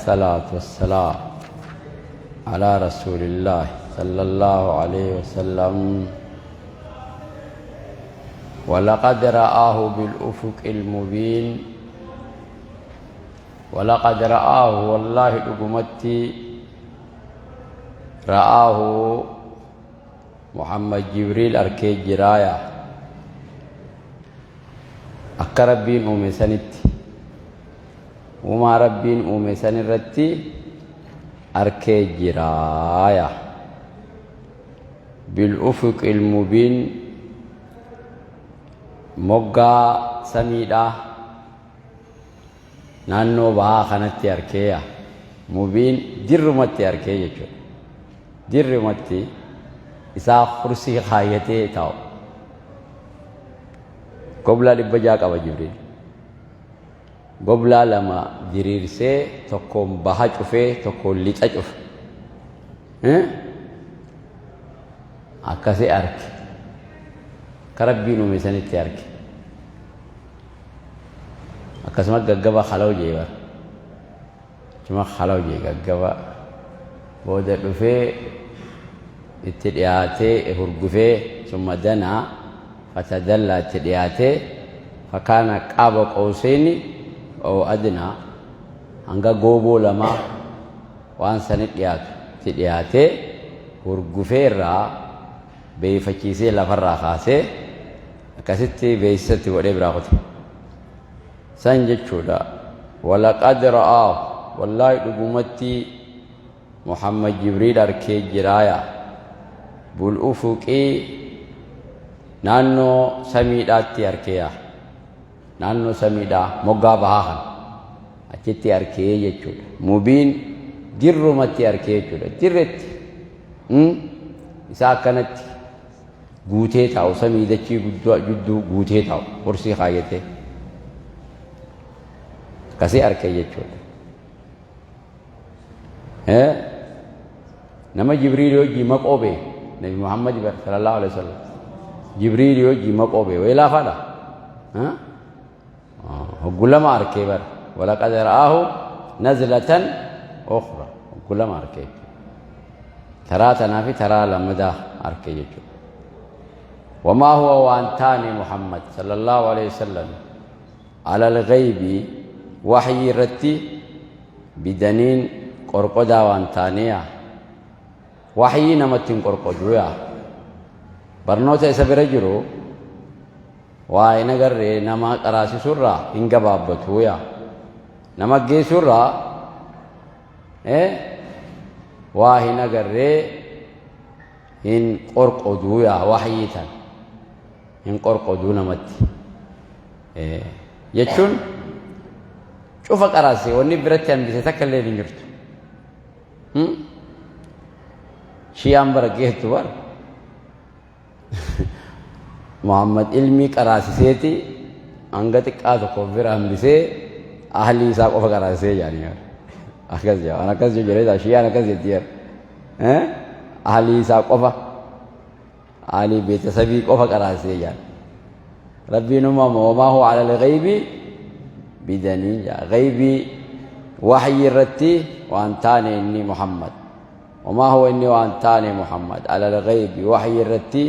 الصلاة والسلام على رسول الله صلى الله عليه وسلم. ولقد رآه بالأفق المبين. ولقد رآه، والله dhugumatti، رآه محمد Jibriil arkee jiraaya. Akka Rabbiin uume sanitti, uumaa Rabbiin uume san irratti arkee jiraaya. بالأفق المبين, moggaa samiidha, naannoo bahaa kanatti arkeeya. مبين, dirrumatti arkee jechuudha. Dirrumatti isaa kursii kaayyatee taa'u. Goblaa 600 qaba Jibriil. Goblaa lama diriirsee, tokkoon baha cufee, tokkoon lixa cufe. Akkasii arke. Akka Rabbiin uume sanitti arke. Akkasuma gaggaba halaw jee bara. Achuma halaw jee gaggaba. Booda dhufee itti dhiyaatee hurgufee, ثم دنا فتدلى, itti dhiyaatee فكان قاب قوسين أو أدنى, hanga gooboo lamaa waan sanit dhiyaatu itti dhiyaatee hurgufee irraa beeyfachiisee, lafarraa kaasee akkasitti beeksisatti godhee biraa kute san jechuudha. ولقد رآه, wallaahi dhugumatti Muhammad Jibriil arkee jiraaya. بالأفق, naannoo samiidhaatti arkeeya. Naannoo samiidhaa, moggaa bahaa kan achitti arkee jechuudha. مبين, dirrumatti arkee jechuudha. Dirretti isaa akkanatti guutee taa'u, samii dachii gudduu guutee taa'u, kursii kaayyatee akkasii arkee jechuudha. Nama Jibriil hojii maqoo bee Nabi Muhammad صلى الله عليه وسلم. Jibriil hojii maqoo bee wayii laafaadha. Hoggu lama arkee bara. ولقد رآه نزلة أخرى, hoggu lama arkee, taraa tanaa fi taraa lammadaa arkee jechuudha. وما هو waan taane Muhammad صلى الله عليه وسلم على الغيب, waxyii irratti بضنين, qorqodaa waan taaneya. Waxyii namatti hin qorqoduya. Barnoota isa bira jiru waa hin agarree nama qaraasisurraa hin gabaabbatuya. Nama geessurraa waa hin agarree hin qorqoduya. Waxyii tan hin qorqoduu namatti jechuun cufa qaraase, wanni biratti hambise takka illee hin jirtu. Shiyaan bara geettu bara Muhammad ilmii qaraasiseeti hanga xiqqaa tokko bira hambisee ahlii isaa qofa qaraasisee jaanii. Akkas jaa, waan akkas jedhee shiyaan akkas jetti. Ahlii isaa qofa, ahlii beetasabii qofa qaraasisee jaan. Rabbiin uumama وما هو على الغيب بضنين jaa. Gaybii, waxyii irratti waan taane inni Muhammad. وما هو, inni waan taane Muhammad على الغيب, waxyii irratti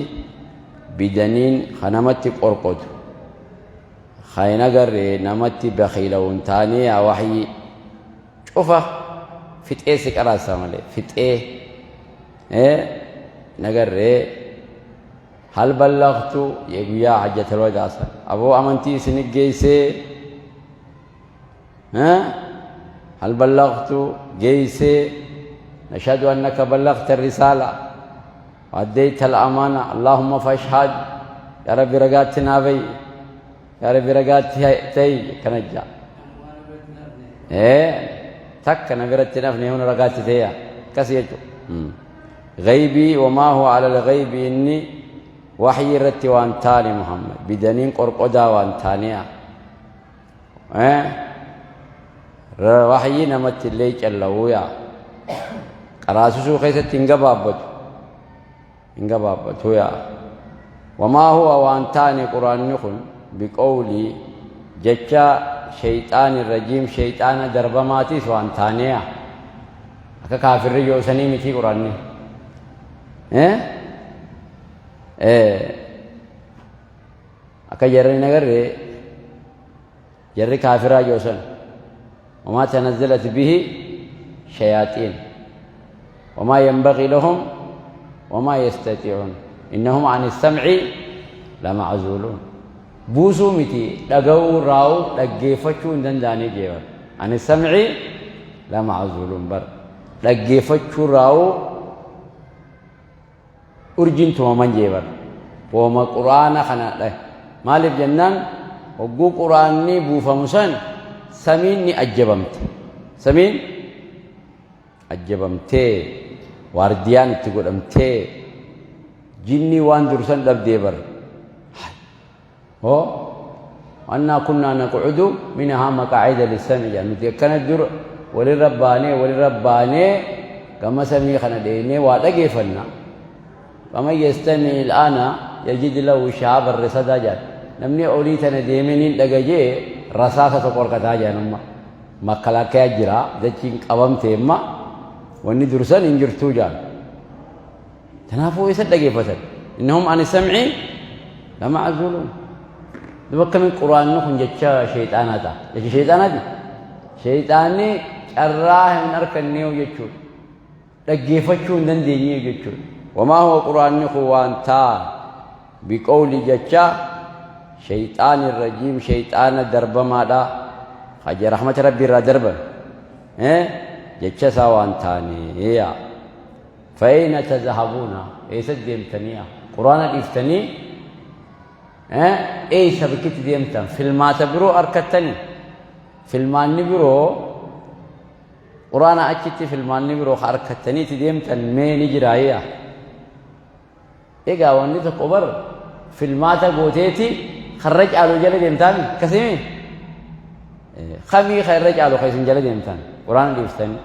بضنين, kanamatti qorqotu kayin agarree namatti bakiila'uun taanee. Waxyii cufa fixee si qaraasa malee fixee nagarree. هل بلغت, guyyaa حجة الوداع san, aboo amantii isinit geeysee, هل بلغت, geeysee. نشهد أنك بلغت الرسالة وأديت الأمانة اللهم فاشهد, yaa Rabbi ragaatti naa bayi, yaa Rabbi ragaatti ta'i kana jaa. Takka na biratti nafni hunda ragaatti ta'e akkas jechuudha. Gaybii, وما هو على الغيب, inni waxyii irratti waan taane Muhammad بضنين, qorqodaa waan taane'a. Waxyii namatti illee callawuuya. Qaraasisuu keessatti hin gabaabbatu, hin gabaabbatu yaa. وما هو waan taane quraanni kun بقول, jecha sheyxaani rajiim sheyxaana darbamaatiis waan taaneya. Akka kaafirri yoo sanii mitii quraanni. Akka jarri hin agarre jarri kaafiraa yoo san. Wamaa tanazzalat bihi shayaaxiin. Wamaa yanbagii lahum wamaa yastatii'uun. Innahum ani sam'i lama'zuuluun. Buusuu miti dhaga'uu raa'u dhaggeeffachuu hin danda'anii jeewan. Ani sam'i lama'zuuluun bar. Dhaggeeffachuu raa'u urjiin tumaman jee bar. Wooma quraana kana maaliif jennaan hogguu quraanni buufamu san samiin ni ajjabamte. Samiin ajjabamtee waardiyaan itti godhamtee jinnii waan dursan dhabdee bar. Hoo annaa kunnaa naqcudu minhaa maqaacida lissami jedhan nuti akkana dur walirra baanee walirra baanee gama samii kana dheeynee waa dhageeffanna. Faman yastami il'aana yajid lahu shihaaban risadaa jedhan namni olii tana deemee niin dhaga jee rasaasa tokko harkataa jedhan amma makkalaakkayaa jira dachiin qabamte amma wanni dursan hin jirtuu jedhan. Kanaafuu isa dhageeffatan. Innahum ani sam'i lama'zuuluun. Duba akkamiin quraanni kun jecha sheexaanaa ta'a? Jecha sheexaanaati? Sheexaanni carraa hin arkanneeyu jechuudha. Dhaggeeffachuu hin dandeenyeeyu jechuudha. Wamaa huwa quraanni kun waan ta'a biqoowli jecha sheexaani rajiim sheexaana darbamaadha. Haja rahmata rabbii irraa darban. Jecha isaa waan taane. Fa'ayna tadhahabuuna eessa deemtanii quraana dhiiftanii eessa bakkitti deemtan filmaata biroo arkattanii filmaanni biroo quraana achitti filmaanni biroo arkattanii itti deemtan mee ni jiraayya. Egaa wanni tokko bar filmaata gooteeti karra caalu jala deemtaami akkasimi kamii kan irra caalu kan isin jala deemtan quraana dhiiftanii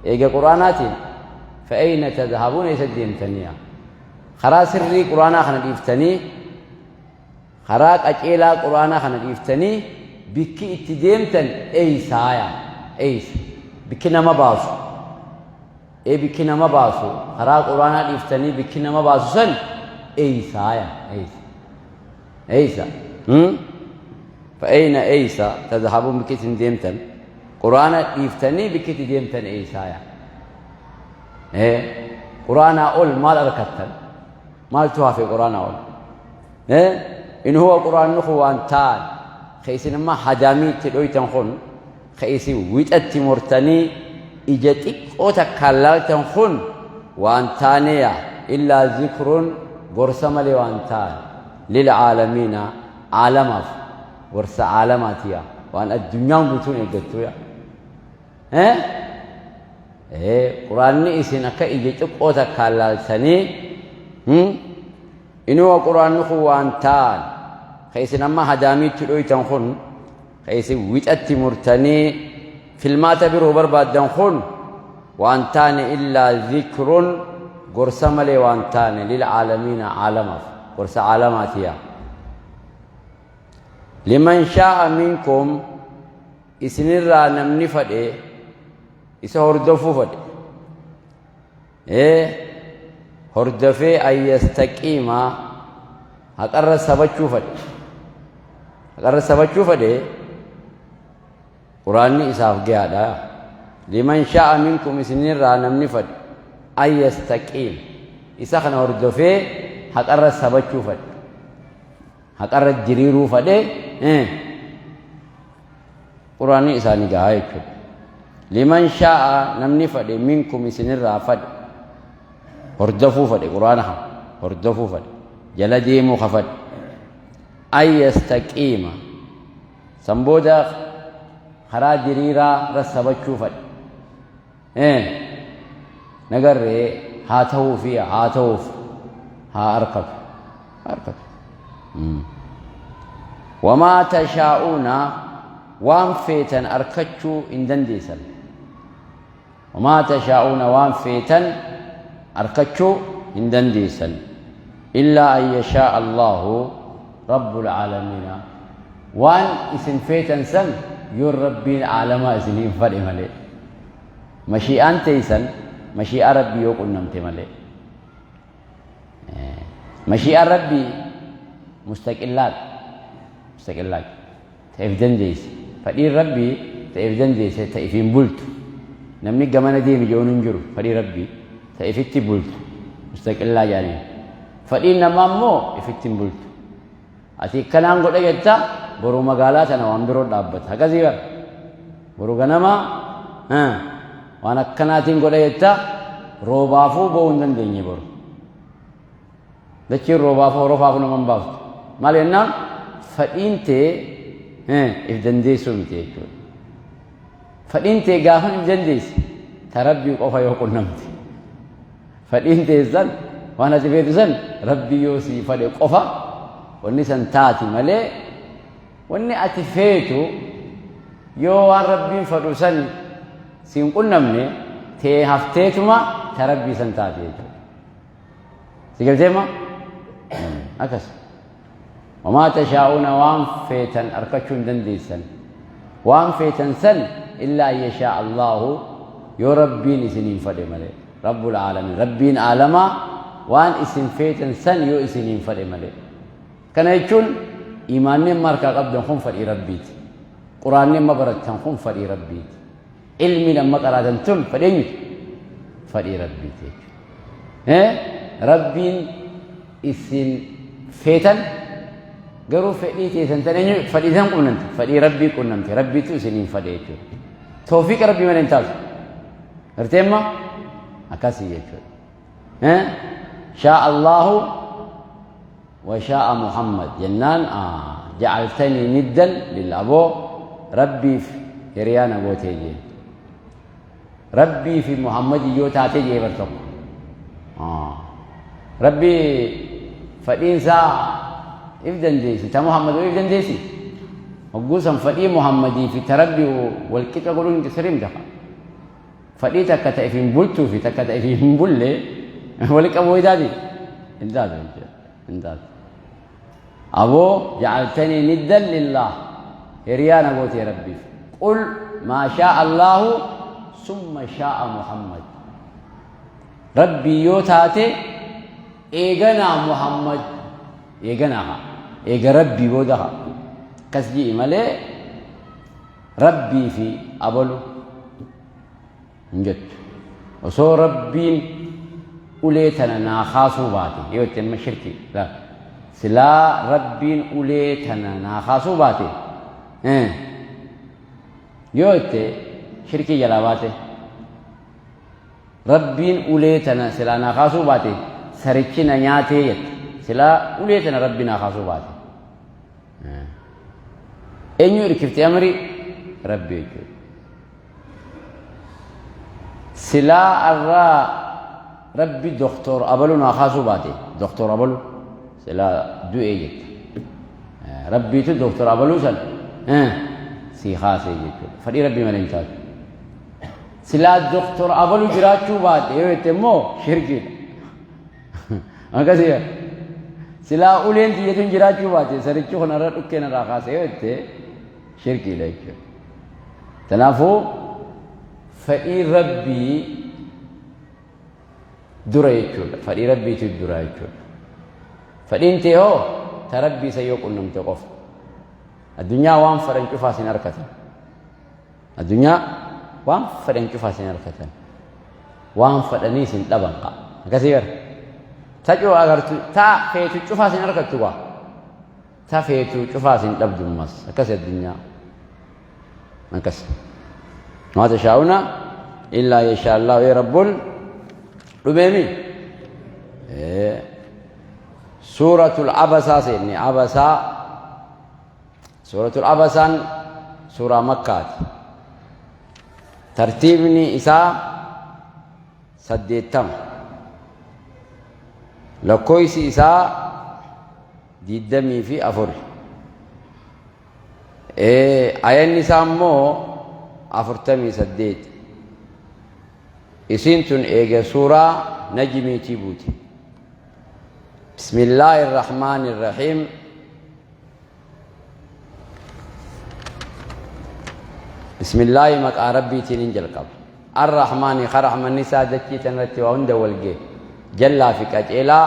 eega quraanaatiin fa'ayna tadhabuuna isa deemtaniya karaa sirrii quraanaa kana dhiiftanii karaa qaceelaa quraanaa kana dhiiftanii bikki itti deemtan eeysaaya eeysa bikki nama baasu Ee bikki nama baasu karaa quraanaa dhiiftanii bikki nama baasu san eeysaaya eeysa eeysa fa'ayna eeysa tadhabuun bikki isin deemtan quraana dhiiftanii bikki itti deemtan eeysaaya ee quraanaa ol maal argattan maaltu hafe quraanaa ol ee in huwa quraanni kun waan ta'an ka isin amma hadaamii itti dhoytan kun ka isin wixatti murtanii ija xiqqoo takkaan laaltan kun waan taaneya illaa zikrun gorsa malee waan taane lil caalamiina caalamaaf gorsa caalamaatiya waan addunyaan guutuun eeggattuya quraanni isin akka ija xiqqoo takkaan laaltanii inuwa quraanni kun waan taan ka isin amma hadaamiitti dhoytan kun Ka isin wixatti murtanii filmaata biroo barbaaddan kun waan taane illaa zikrun gorsa malee waan taane lil caalamiina caalamaaf gorsa caalamaatiya. Liman shaa'a minkum isinirraa namni fadhe isa hordofuu fadhe ee hordofee an yastaqiima haqarra sabachuu fadhe haqarra sabachuu fadhe quraanni isaaf gahaadha liman sha'a minkum isinirraa namni fadhe an yastaqiim isa kana hordofee haqarra sabachuu fadhe haqarra diriiruu fadhe Qur'aanni isaa ni gaha jechuudha. Liman shaa'a namni fadhe minkum isinirraa fadhe hordofuu fadhe qur'aana kana hordofuu fadhe jala deemuu ka fadhe an yastaqiima san booda karaa diriiraa irra sabachuu fadhe nagarree haa ta'uufi haa ta'uuf haa arkatu arkatu. Wamaa tashaa'uuna waan feetan arkachuu hin dandeessan. Wamaa tashaa'uuna waan feetan arkachuu hin dandeessan. Illaa an yashaa Allaahu rabbul aalamiina. Waan isin feetan san yoo Rabbiin aalamaa isiniin fadhe malee. Mashii'aan teeysan mashii'aa Rabbii yoo qunnamte malee. Mashii'aan Rabbii mustaqillaadha. Mustaqillaadha. Ta if dandeesse. Fadhiin Rabbii ta if dandeesse ta ifiin bultu. Namni gamana deemi jedhuun hin jiru. Fadhii Rabbii ta ifitti bultu. Mustaqillaa jedhaniin. Fadhiin namaa immoo ifitti hin bultu. Ati akkanaan godha jetta boru magaalaa tana waan biroo dhaabbata. Akkasii bara. Boru ganama waan akkanaatiin godha jetta roobaafuu ba'uu hin dandeenye boru. Dachiin roobaafuu horofaafuu nama hin baaftu. Maal jennaan fadhiin tee if dandeessuu miti jechuudha. Fadhiin tee gaafa if dandeesse ta rabbii qofa yoo qunnamte. Fadhiin teessan waan ati feetu san rabbii yoo sii fadhe qofa wanni san taati malee wanni ati feetu yoo waan rabbiin fadhu san siin qunnamne tee hafteetuma ta rabbii san taati jechuudha. Si galteema? Akkas. Wamaa tashaa'uuna waan feetan arkachuu hin dandeessan. Waan feetan san illaa an yashaa Allaahu yoo Rabbiin isiniin fadhe malee. Rabbul aalamiin. Rabbiin aalamaa waan isin feetan san yoo isiniin fadhe malee. Kana jechuun iimaanni amma harkaa qabdan kun fadhii Rabbiiti. Quraanni amma barattan kun fadhii Rabbiiti. Ilmiin amma qaraatan tun fadhii eenyuti? Fadhii Rabbiiti jechuudha. Rabbiin isin feetan garuu fedhii teessan tan eenyu fadhii san qunnamte fadhii Rabbii qunnamte Rabbiitu isiniin fadhe jechuudha. Toofiiqa Rabbii malee hin taatu. Gartee amma akkasii jechuudha. Shaa Allahu wa shaa'a Muhammad jennaan ja'altanii niddan lil aboo Rabbiif hiriyaa na gootee jeen. Rabbii fi Muhammad yoo taatee jee bar tokko. Rabbi fadhiin isaa if dandeessi ta Muhammad if dandeessi. Hogguu san fadhii Muhammadii fi ta Rabbi wal qixa godhuun sirrii miti. Fadhii takka ta ifiin bultuu fi takka ta ifiin hin bulle wali qabuu hin taati? Hin taatu jechuudha. Hin taatu. Aboo ja'altanii niddan lillaah hiriyaa na gootee Rabbiif. Qul maa shaa'a Allaahu summa shaa'a Muhammad. Rabbii yoo taate eeganaa Muhammad eeganaa haa eega Rabbii booda haa akkas ji'i malee Rabbii fi abalu hin jettu. Osoo Rabbiin ulee tana naa kaasuu baate yoo jette amma shirkii laal. Silaa Rabbiin ulee tana naa kaasuu baate yoo jette shirkii jalaa baate. Rabbiin ulee tana silaa naa kaasuu baate sarichi na nyaatee jette. Silaa ulee tana Rabbi naa kaasuu baate. Eenyu irkifte amri Rabbi jechuudha. Silaa arraa Rabbi doktor abalu naa kaasuu baate doktor abalu silaa du'ee jetta. Rabbiitu doktor abaluu san sii kaasee jechuudha. Fadhii Rabbii malee hin taatu. Silaa doktor abalu jiraachuu baate yoo jette immoo shirkiidha. Akkasii silaa uleen tiyyatuun jiraachuu baate sarichi kun irra dhukkee narraa kaase yoo jette shirkiidha jechuudha. Kanaafuu fedhii Rabbii dura jechuudha. Fedhii Rabbiitu dura jechuudha. Fedhiin tee hoo ta Rabbii isa yoo qunnamte qofa. Addunyaa waan fedhan cufaas hin argatan. Addunyaa waan fedhan cufaas hin argatan. Waan fedhaniis hin dhaban kaa. Akkasii gara. Ta cufa agartu ta feetu cufaas hin argattu kaa. Ta feetu cufaas hin dhabdu ammas. Akkasii addunyaa. Akkas. Maa tashaa'una illaa yashaa Allahu ee Rabbul dhumeemi. Suuratul Abasaa seenne Abasaa Suuratul Abasaan suuraa Makkaati. Tartiibni isaa 80. Lakkoofsi isaa 24. Ayanni isaa immoo 48. Isiin tun eega suuraa Najmiitii buute. Bismillaahi Irrahmaani Irrahiim. Bismillaahi maqaa Rabbiitiin hin jalqaba. Arrahmaani ka rahmanni isaa dachii tanarratti waa hunda wal gahe. Jallaa fi qaceelaa,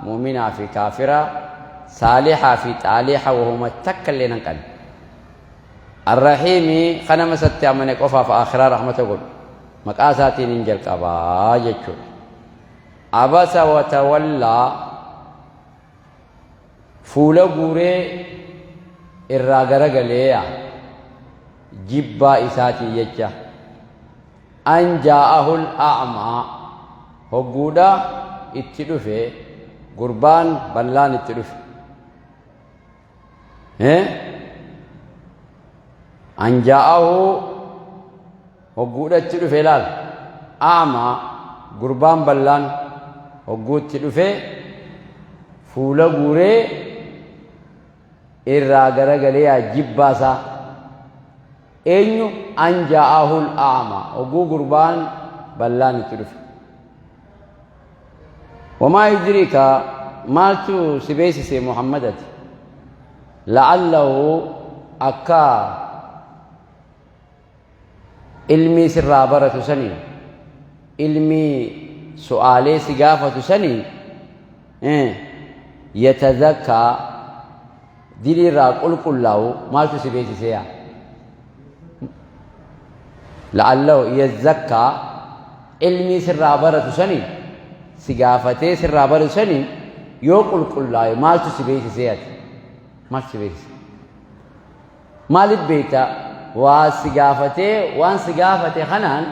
mu'minaa fi kaafira, saalihaa fi xaaliha wahuma takka illee nan qabne. Arrahiimi ka nama isatti amane qofaaf aakhiraa rahmata godhu. Maqaa isaatiin hin jalqabaa jechuudha. Abasa watawallaa Fuula guuree irraa garagaleeya jibbaa isaatii jecha. An jaa'ahul a'maa hogguudha itti dhufe gurbaan ballaan itti dhufe. An jaa'ahu hogguudha itti dhufe laal. A'maa gurbaan ballaan hogguu itti dhufe fuula guuree irraa garagalee yaa jibbaa isaa. Eenyu an jaa'ahul a'maa hogguu gurbaan ballaan itti dhufe. Wamaa yudriika maaltu si beeksise Muhammad ati la'allahu akka ilmii sirraa baratu saniin ilmii su'aalee si gaafatu saniin yatazakkaa dilii irraa qulqullaa'u maaltu si beeksise yaa la'allahu yazzakkaa ilmii sirraa baratu saniin si gaafatee sirraa baratu saniin yoo qulqullaa'e maaltu si beeksisee ati maaltu si beeksise maaliif beekta waa si gaafatee waan si gaafate kanaan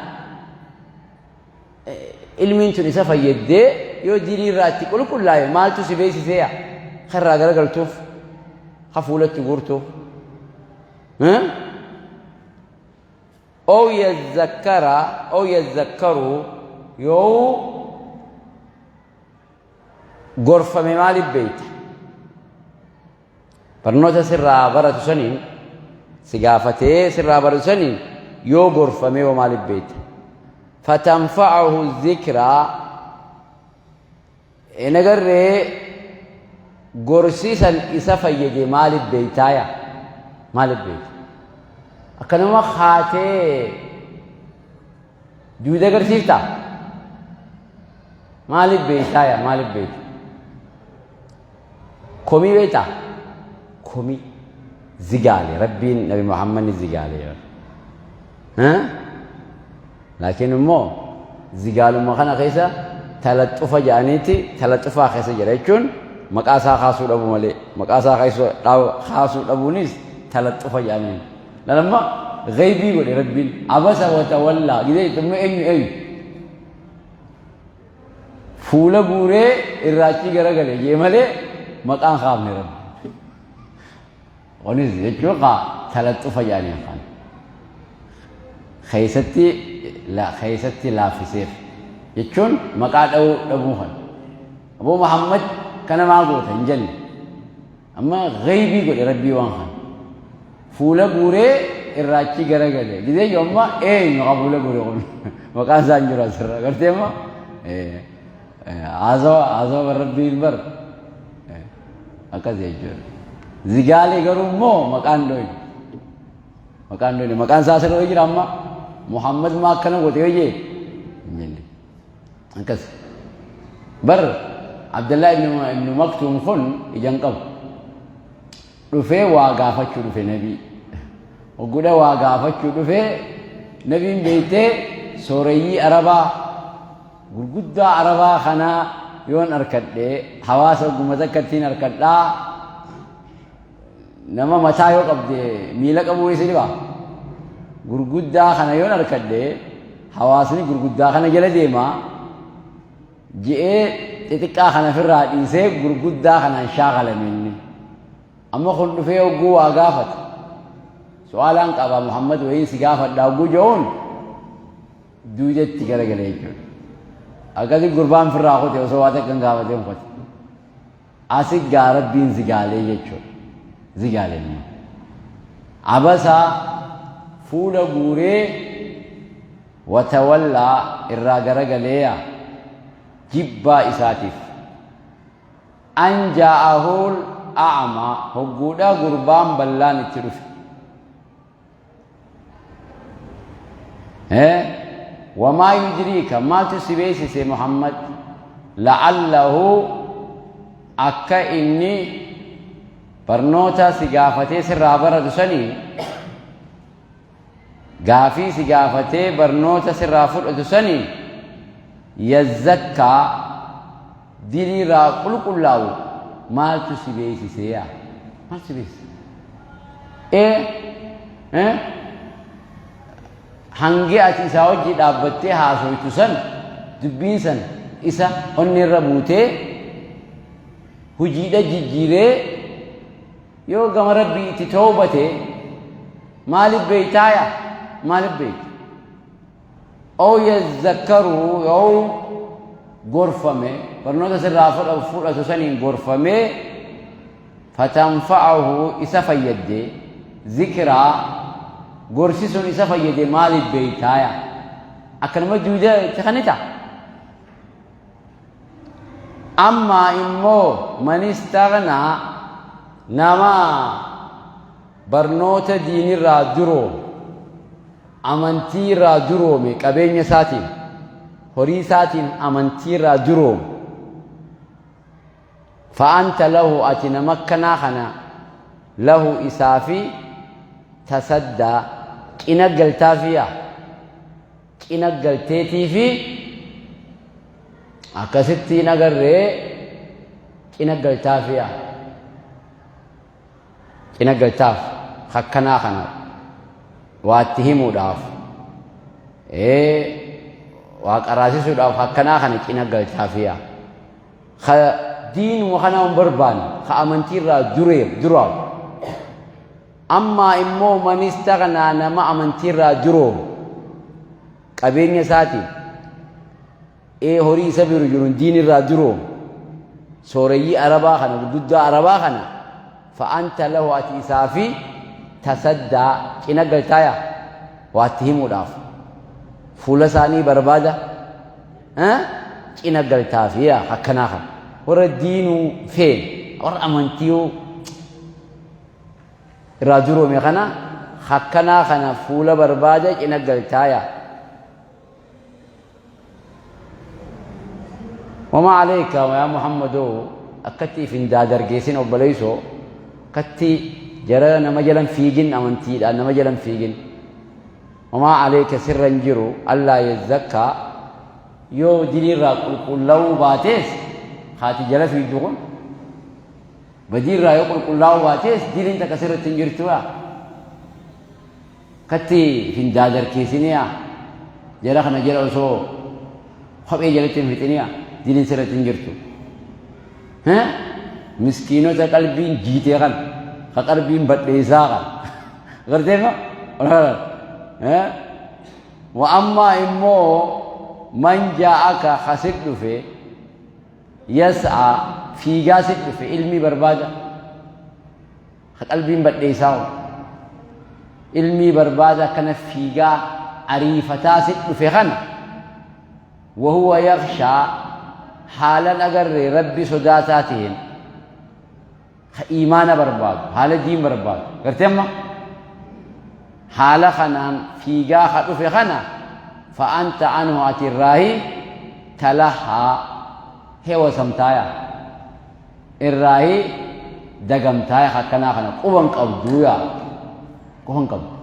ilmiin tun isa fayyaddee yoo dilii irraa itti qulqullaa'e maaltu si beeksisee yaa karraa garagaltuuf ka fuulatti guurtuuf Ow yazzakkara ow yazakkaru yoo gorfame maaliif beeyta? Barnoota sirraa baratu saniin si gaafatee sirraa baratu saniin yoo gorfame yoo maaliif beeyta? Fatanfa'ahu zikraa hin agarree gorsi san isa fayyade maaliif beeytaaya? Maaliif beeyta? Akkanuma kaatee duuda agarsiifta? Maaliif beeytaaya? Maaliif beeyta? Komii beeytaa? Komii zigaale Rabbiin Nabi Muhammad ni zigaale. Laakiin immoo zigaaluma kana keessa talaxxufa jedhaniiti talaxxufaa keessa jira jechuun maqaa isaa kaasuu dhabuu malee maqaa isaa kaasuu dhabuunis talaxxufa jedhaniin. Lalamma gaybii godhe Rabbiin abasa wa tawallaa gidee itti eenyu eenyu fuula guuree irraachii garagale jee malee maqaan kaafne Rabbi. Kunis jechuun kaa talaxxufa jedhaniin kan keessatti keessatti laaffiseef jechuun maqaa dha'uu dhabuu kan. Abuu Muhammad kana maa goota hin jenne. Amma gaybii godhe Rabbii waan kana. Fuula guuree irraachii garagale. Gizee yoo amma eenyu haa fuula guure kun maqaan isaa hin jiru asirra. Gartee amma haasawa haasawa Rabbiin bar akkas jechuudha. Zigaalee garuu immoo maqaan dhoyne. Maqaan dhoyne maqaan isaa asirra jira amma Muhammad maa akkana goote yoo jee hin jenne. Akkas. Bar Abdallah ibn Maktuum kun ija hin qabu. Dhufee waa gaafachuu dhufe nabii. Hoggudha waa gaafachuu dhufee nabiin beektee sooreyyii Arabaa gurguddaa Arabaa kanaa yoon arkadhe hawaasa ogguma takkattiin arkadhaa nama mataa yoo qabde miila qabuu isa dhibaa. Gurguddaa kana yoon arkadhe hawaasni gurguddaa kana jala deemaa je'ee xixiqqaa kana ofirraa dhiisee gurguddaa kanaan shaakalame inni. Amma kun dhufee hogguu waa gaafata. Su'aalaan qaba Muhammad wayiin si gaafadha hogguu je'uun duudatti garagale jechuudha. Akkasi gurbaan firraa kute osoo waa takka hin gaafatin kute. Asi gaa Rabbiin zigaalee jechuudha. Zigaalee immoo. Abasaa fuula guuree watawallaa irraa garagaleeya jibbaa isaatiif. An jaa'ahuul a'maa hogguudha gurbaan ballaan itti dhufe. Wamaa yudriika, maaltu si beeksise Muhammad, la'allahu akka inni barnoota si gaafatee sirraa baratu sanii, gaafii si gaafatee barnoota sirraa fudhatu sanii, yazzakkaa, diliirraa qulqullaa'u maaltu si beeksise? Yaa, maaltu si beeksise? Ee, hangi ati isaa wajji dhaabbattee haasoytu san, dubbiin san isa onnirra buutee hujiidha jijjiiree yoo gama Rabbii itti toobate maaliif beeytaaya? Maaliif beeyta? Oo yazzakkaruu, yoo gorfame, barnoota sirraa fudhatu saniin gorfamee, fatanfa'ahu, isa fayyadde, zikraa, gorsi sun isa fayyade maaliif beeytaaya? Akkanuma duuda itti kanita. Ammaa immoo manistagnaa, nama barnoota diinirraa duroome, amantii irraa duroome, qabeenya isaatiin, horii isaatiin amantii irraa duroome, fa'anta lahu, ati nama akkanaa kana, lahu, isaafi, tasaddaa, cina galtaafiya, cina galteetiifi akkasitti hin agarree, cina galtaafiya, cina galtaaf akkanaa kana waatti himuudhaaf, waa qaraasisuudhaaf akkanaa kana cina galtaafiya, ka diinuma kanaa hin barbaanne, ka amantiirraa duree duraaf. Ammaa immoo manistagnaa, nama amantiirraa duroome qabeenya isaatiin, horii isa biru jiruun diinirraa duroome, sooreyyii Arabaa kana, gurguddaa Arabaa kana, fa'anta lahu, ati isaa fi tasaddaa, cina galtaaya, waatti himuudhaaf fuula isaanii barbaada cina galtaafiya. Akkanaa kana, warra diinuu feen, warra amantii irraa duroome kana, akkanaa kana fuula barbaada cina galtaaya. Wamaa aleeka yaa Muhammadoo, akkatti if hin daadargeessin obboleessoo, akkatti jara nama jalan fiigin, amantiidhaan nama jalan fiigin. Wamaa aleeka, sirra hin jiru, allaa yazzakkaa, yoo diliirraa qulqullaa'uu baatees, haati jala fiigdu kun badiirraa yoo qulqullaa'uu baatees, diliin takka sirratti hin jirtu. Akkatti hin daadarkeessiniyaa, jara kana jala osoo kophee jalatti hin fixiniyaa, diliin sirratti hin jirtu. Miskiinota qalbiin jiitee kan ka qalbiin badheessaa kan gartee ma wa. Ammaa immoo man jaa'aka, kasit dhufe, yas'aa, fiigaa sit dhufe, ilmii barbaada, ka qalbiin badheessaa ilmii barbaada akkana fiigaa ariifataa sit dhufe kana, wahuwa yakhshaa, haalan agarree Rabbi sodaataa ta'een, ka iimaana barbaadu, haala diin barbaadu, gartee amma haala kanaan fiigaa ka dhufe kana, fa'anta anhu, ati irraahi, talahaa, hewasamtaaya, irraahi dagamtaaya, akkanaa kana quban qabduuya, quban qabdu.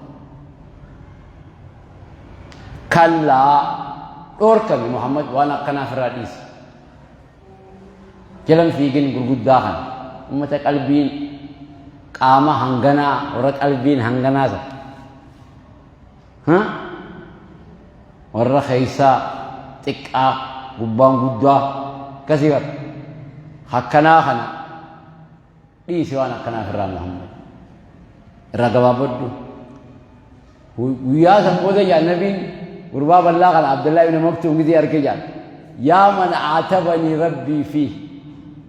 Kallaa, dhoorkame Muhammad, waan akkanaaf irraa dhiisi, jalan fiigin gurguddaa kana, ummata qalbiin qaama hanganaa, warra qalbiin hanganaa san, warra keeysaa xiqqaa gubbaan guddaa akkasii bara, akkanaa kana dhiisi, waan akkanaaf irraa Muhammad irraa gabaabadhu. Guyyaa san booda jaa nabiin gurbaa bal'aa kana, Abdullaa ibn Maktuum, gizee arke jaan, "Yaa man aatabanii Rabbii fi,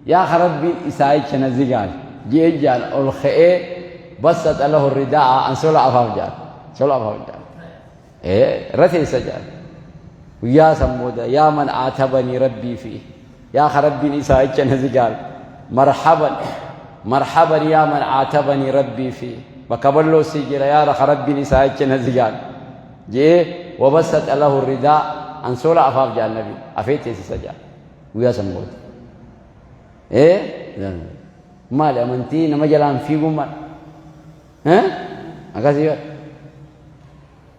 yaa ka Rabbiin isaayicha na zigaal," jee jaan. Ol ka'ee bassaxa lahu ridaa, an sola afaaf jaan, sola afaaf jaan, irra teessa jaan. Guyyaa san booda, "Yaa man aatabanii Rabbii fi, yaa ka Rabbiin isaayicha na zigaal, marhaban, marhaban, yaa man aatabanii Rabbii fi, bakka balloo si jira, yaa ka Rabbiin isaayicha na zigaal," jee. Wabasaxa lahu ridaa ansoola afaaf jaan nabi afee teessisa jaa guyyaa san booda. Ee maali amantii nama jalaan fiiguun maal? Akkasii bara.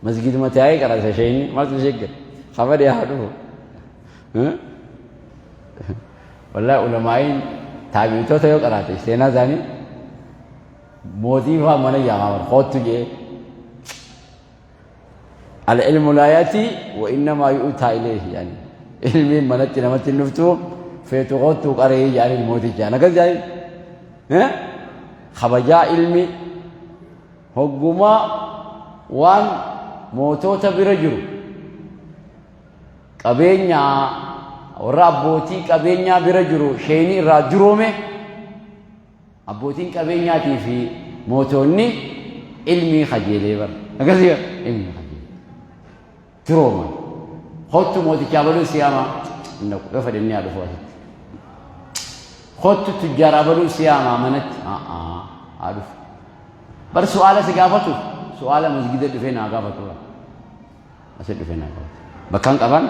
Masgiiduma taa'ee qarasa isheen maaltu ishee gala? Kabadee haa dhufu. Wallahi ulamaa'iin taabi'itoota yoo qaraate seenaa isaanii mootii fa'aa mana yaamaa bara koottu jee. Al-ilmu laa ya'ti wa innamaa yu'taa ilayhi yani. Ilmiin manatti namatti hin dhuftu feetu koottuu qaree jedhaniin mootichaan akkas jedhaniin. Kabajaa ilmi hogguma waan mootota bira jiru qabeenya warra abbootii qabeenyaa bira jiru sheenii irraa duroome Abbootiin qabeenyaatii fi mootoonni ilmii kajeelee bara. Akkasii bara ilmii kajeelee. Durooman. Kottu mootichaa baluu siyaamaa. Hin dhaqu. Yoo fedhe inni haa dhufu asitti. Kottu tujjaara abaluu siyaamaa manatti. Haa dhufu. Bar su'aala si gaafatu. Su'aala masgida dhufee naa gaafatu. Asi dhufee naa gaafatu. Bakkaan qaban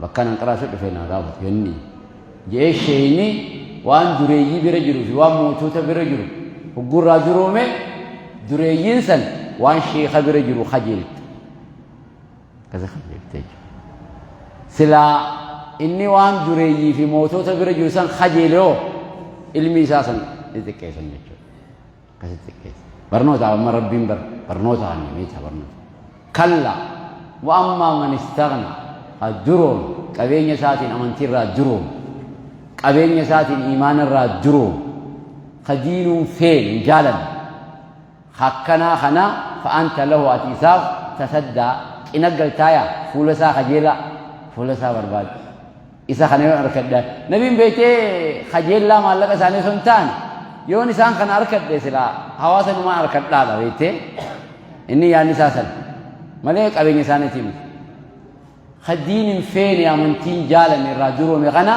bakkaan hanqaraa asi dhufee naa gaafatu yenni. Je'ee sheeyni waan dureeyyii bira jiruu fi waan mootota bira jiru hoggurraa duroome dureeyyiin san waan sheeka bira jiru kajeelte. Akkasi kajeelte jechuudha. Silaa inni waan dureeyyii fi mootota bira jiru san kajeele hoo ilmi isaa san ni xiqqeessan jechuudha. Akkasitti xiqqeessa. Barnoota amma Rabbiin bar barnoota hanne meecha barnoota. Kalla wa ammaa man istaghna ha duroom qabeenya isaatiin amantii irraa duroom qabeenya isaatiin iimaana irraa duroom ka diinuun feene hin jaalanne akkanaa kana fa anta lahu ati isaaf tasaddaa cina galtaaya fuula isaa kajeelaa fuula isaa barbaade. Isa kana yoon arkadhe nabiin beektee kajeellaa maallaqa isaanii osoo hin taane yoon isaan kana arkadhe silaa hawaasa numaan arkadhaadha beektee inni yaadni isaa sana malee qabeenya isaaniitii miti. Ka diin hin feene amantiin jaalanne irraa duroome kana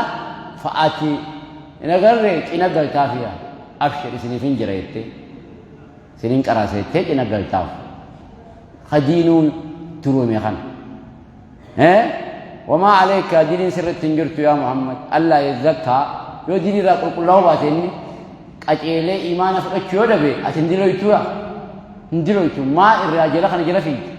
fa'aati hin agarre cina galtaafiya abshir isiniif hin jira jettee isiniin qaraasa jettee cina galtaaf ka diinuu duroome kana. Wamaa aleyka diliin sirratti hin jirtu yaa Muhammad allaa yazzakkaa yoo dilii irraa qulqullaa'uu baate inni qaceelee imaana fudhachuu yoo dhabe ati hin diloytuu yaa hin diloytu maa irraa jala kana jala fiigde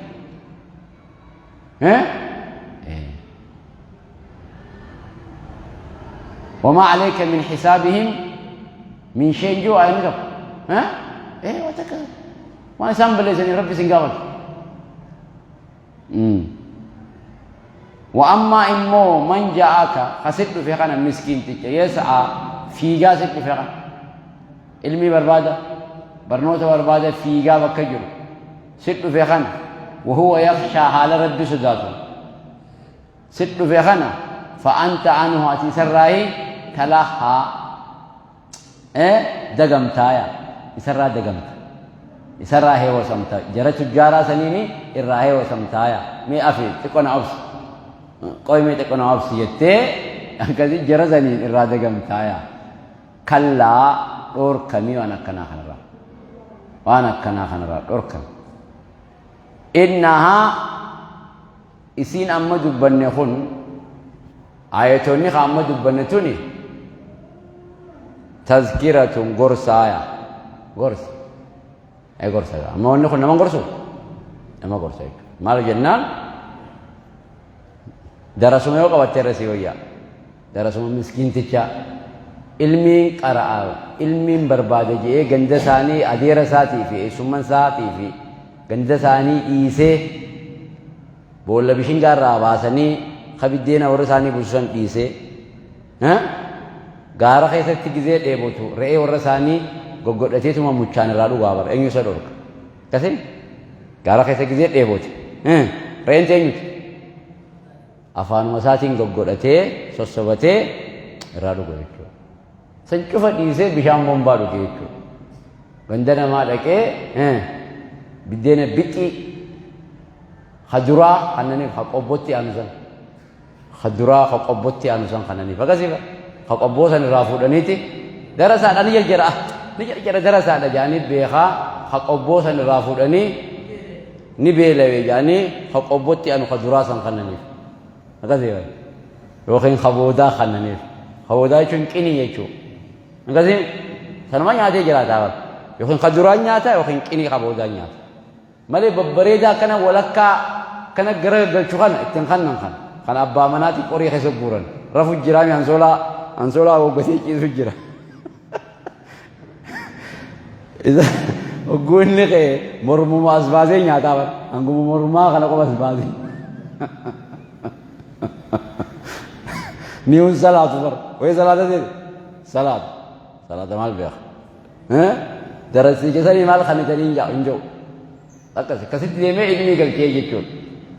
wamaa aleyka min hisaabihim min sheen jiru ayni tokko waan takka waan isaan balleessanii rabbi isin gaafatu Wa ammaa immoo man ja'aka ka sit dhufe kana miskiinticha yas'aa fiigaa sit dhufe kana ilmii barbaada barnoota barbaada fiigaa bakka jiru sit dhufe kana wahuwa yakhshaa haala rabbi sodaatu sit dhufe kana fa anta anhu ati isarraahi talahaa dagamtaaya isarraa dagamta isarraa heewasamta jara tujjaaraa saniini irraa heewasamtaaya mee afi xiqqo na obsi qoy mee xiqqo na obsi jettee akkasi jara saniin irraa dagamtaaya kallaa dhoorkamii waan akkanaa kanarraa waan akkanaa kanarraa dhorkami innahaa isiin amma dubbanne kun Aayatoonni ka amma dubbanne tuni tazkiratun gorsaaya gorsa ee gorsa amma wanni kun nama gorsu nama gorsa jechuudha maal jennaan darasuma yoo qabatte irra sii wayyaa darasuma miskiintichaa ilmiin qara'a ilmiin barbaada je'ee ganda isaanii adeera isaatii fi eessumman isaatii fi ganda isaanii dhiisee Boolla bishingaa irraa baasanii ka biddeena warra isaanii buusu san dhiisee gaara keessatti gizee dheebotu re'ee warra isaanii goggodhateetuma muchaan irraa dhugaa bara eenyu isa dhorka akkasii gaara keessa gizee dheebote re'een teenyuti afaanuma isaatiin goggodhatee sossobatee irraa dhuga jechuudha. San cufa dhiisee bishaan bombaa dhuge jechuudha. Ganda namaa dhaqee biddeena bixii ka duraa kannaniif ka qobbotti aanu san ka duraa ka qobbotti aanu san kannaniif akkasii ka qobboo san irraa fuudhaniiti darasaadha ni jarjara ni jarjara darasaadha jedhanii beekaa ka qobboo san irraa fuudhanii Ni beelawe jedhanii ka qobbotti anu ka duraa san kannaniif. Akkasii bara. Yookiin ka boodaa kannaniif. Ka boodaa jechuun qinii jechuudha. Akkasii sanuma nyaatee jiraataa bara. Yookiin ka duraa nyaata yookiin qinii ka boodaa nyaata. Malee babbareedaa akkana walakkaa akkana gara galchu kana ittiin kannan kana. Kan abbaa manaatii qorii keessa guuran. Rafu jiraami ansoolaa ansoolaa hoggatee ciisu jira. Isa hogguu inni ka'e mormuma as baasee nyaataa bara. Hanguma mormaa kana qofa as baasee. Ni hun salaatu bara. Wayii salaata seete? Salaatu. Salaata maal beeka? Darasicha sanii maal kan itanii hin jaa'u hin jiru. Akkas akkasitti deemee ilmii galchee jechuudha.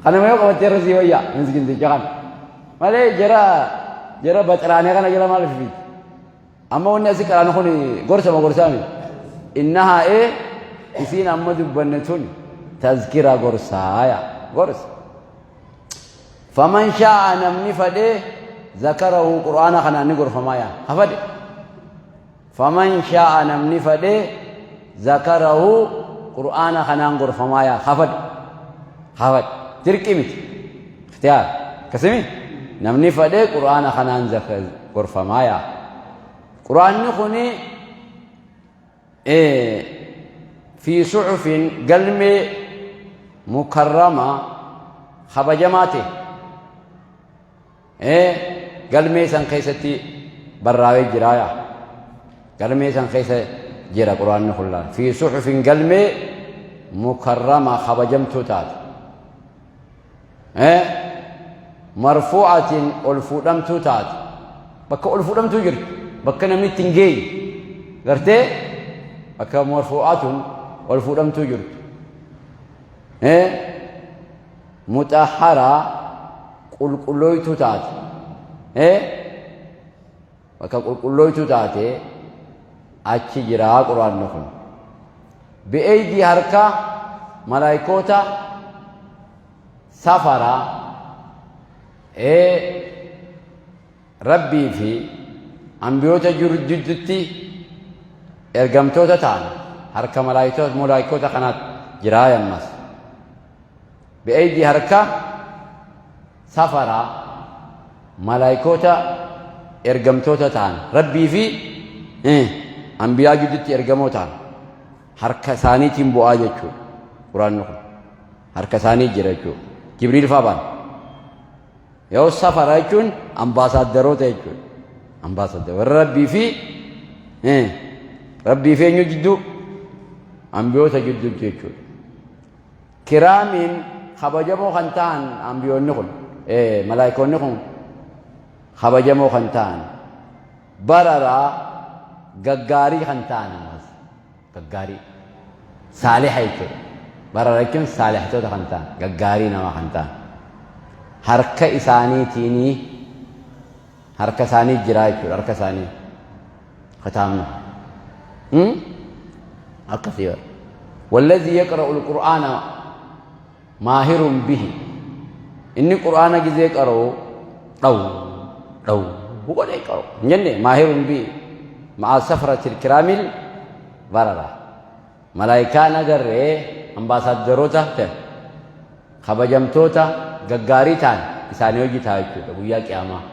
Kanuma yoo qabattee irra sii wayyaa miskinticha kana. Malee jara jara baxiraanee kana jala maal fiiti? Amma wanni asi qaraanu kun gorsa moo gorsaa miti? Innahaa ee isiin amma dubbanne tun tazkira gorsaaya gorsa. Faman shaa'a namni fadhe zakarahu qur'aana kanaan ni gorfamaa yaa ha fadhe. Faman shaa'a namni fadhe zakarahu qur'aana kanaan gorfamaa yaa ha fadhe. Ha fadhe. Dirqi miti. Ikhtiyaar. Akkasimi namni fadhe qur'aana kanaan gorfamaa yaa. Qur'aanni kuni fi suxufin galmee mukarrama kabajamaa ta'e galmee san keessatti barraa'ee jira yaa. Galmee san keessa jira qur'aanni kun laal. Fi suxufin galmee mukarrama kabajamtuu taate. Marfuu'atin ol fuudhamtuu taate. Bakka ol fuudhamtuu jirtu. Bakka namni itti hin geenye. Gartee bakka marfuu'atun ol fuudhamtuu jirtu. Muxahharaa qulqullooytuu taate. Bakka qulqullooytuu taate achi jira quraanni kun. Bi'eeydii harka malaayikoota safara Rabbii fi ambiyoota jiru jidduutti ergamtoota ta'an harka malaayikoota kanaatti jira ammas. Bi'eeydii harka safara malaayikoota ergamtoota ta'an Rabbii fi ambiyaa jidduutti ergamoo ta'an harka isaaniitiin bu'aa jechuudha. Quraanni kun harka isaanii jira jechuudha. Jibriil fa'aa baan. Yoo safara jechuun ambaasaaddaroota jechuudha. Ambaasaaddarota warra Rabbii fi Rabbii fi eenyu jidduu ambiyoota jidduu jechuudha. Kiraamiin kabajamoo kan ta'an ambiyoonni kun malaayikoonni kun kabajamoo kan ta'an bararaa gaggaarii kan ta'an ammas gaggaarii saaliha jechuudha. Barara jechuun saalihtoota kan ta'an gaggaarii namaa kan ta'an harka isaaniitiinii harka isaanii jiraa jechuudha harka isaanii kitaabni akkasii bara والذي يقرأ القرآن ماهر به inni qur'aana gizee qara'u dhaw dhaw godhee qara'u hin jenne ماهر به مع سفرة الكرام البررة malaayikaan agarree ambaasaaddaroota ta'e kabajamtoota gaggaarii ta'an isaanii hojii ta'a jechuudha guyyaa qiyaamaa.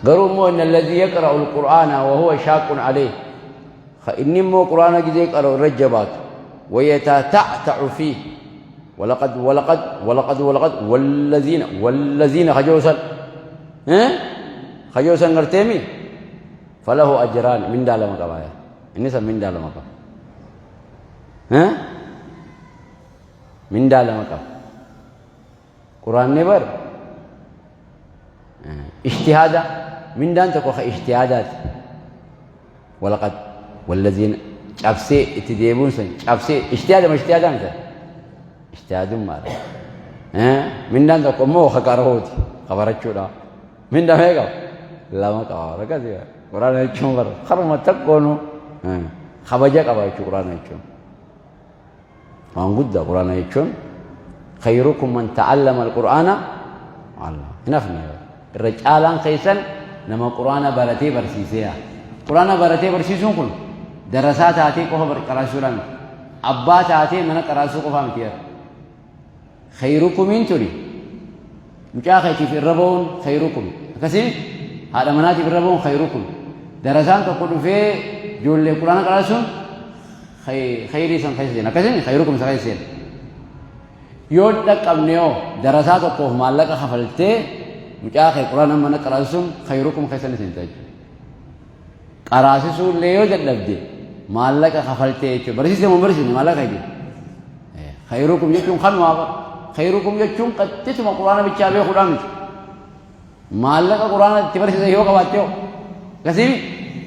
Garuu immoo إن الذي يقرأ القرآن وهو شاق عليه inni immoo qur'aana gizee qara'u irra jabaatu ويتتعتع فيه ولقد ولقد ولقد ولقد والذين والذين خجوسا خجوسا غرتيمي فله أجران mindaa lama qaba inni san mindaa lama qaba mindaa lama qaba. Quraanni bar ijtihaada mindaan tokko ka ijtihaadaati. ولقد والذين cabsee itti deebi'uun sun cabsee ijtihaada ma ijtihaadaa miti ijtihaadummaadha. Mindaan tokko immoo ka qara'uuti ka barachuudha. Mindaa meeqa qaba? Lama qaba. Akkasii quraana jechuun bara karuma takkoonu kabaja qaba jechuudha quraana jechuun. Waan guddaa quraana jechuun خيركم من تعلم القرآن وعلمه. Hin hafne irra caalaan keessan nama quraana baratee barsiisee. Quraana baratee barsiisuun kun darasaa taatee qofa qaraasuudhaan miti. Abbaa taatee mana qaraasuu qofaa miti bar. Khayrukumiin tuni mucaa keetiif irra ba'uun khayrukumi. Akkasii haadha manaatiif irra ba'uun khayrukumi. Darasaan tokko dhufee ijoollee quraana qaraasuun khayrii san keessa seena. Akkasii khayrukum isa keessa seena. Yoo dhaqqabne hoo darasaa tokkoof maallaqa kafaltee mucaa kee quraana mana qaraasuun khayrukum keessa ni seenta jechuudha. Qaraasisuu illee yoo dadhabde maallaqa kafaltee jechuudha. Barsiiste moo hin barsiisne maallaqa keetiin? Khayrukum jechuun kanumaa bara. Khayrukum jechuun qaxxituma quraana bichaa beekuudhaa miti. Maallaqa quraana itti barsiisan yoo qabaatte hoo? Akkasii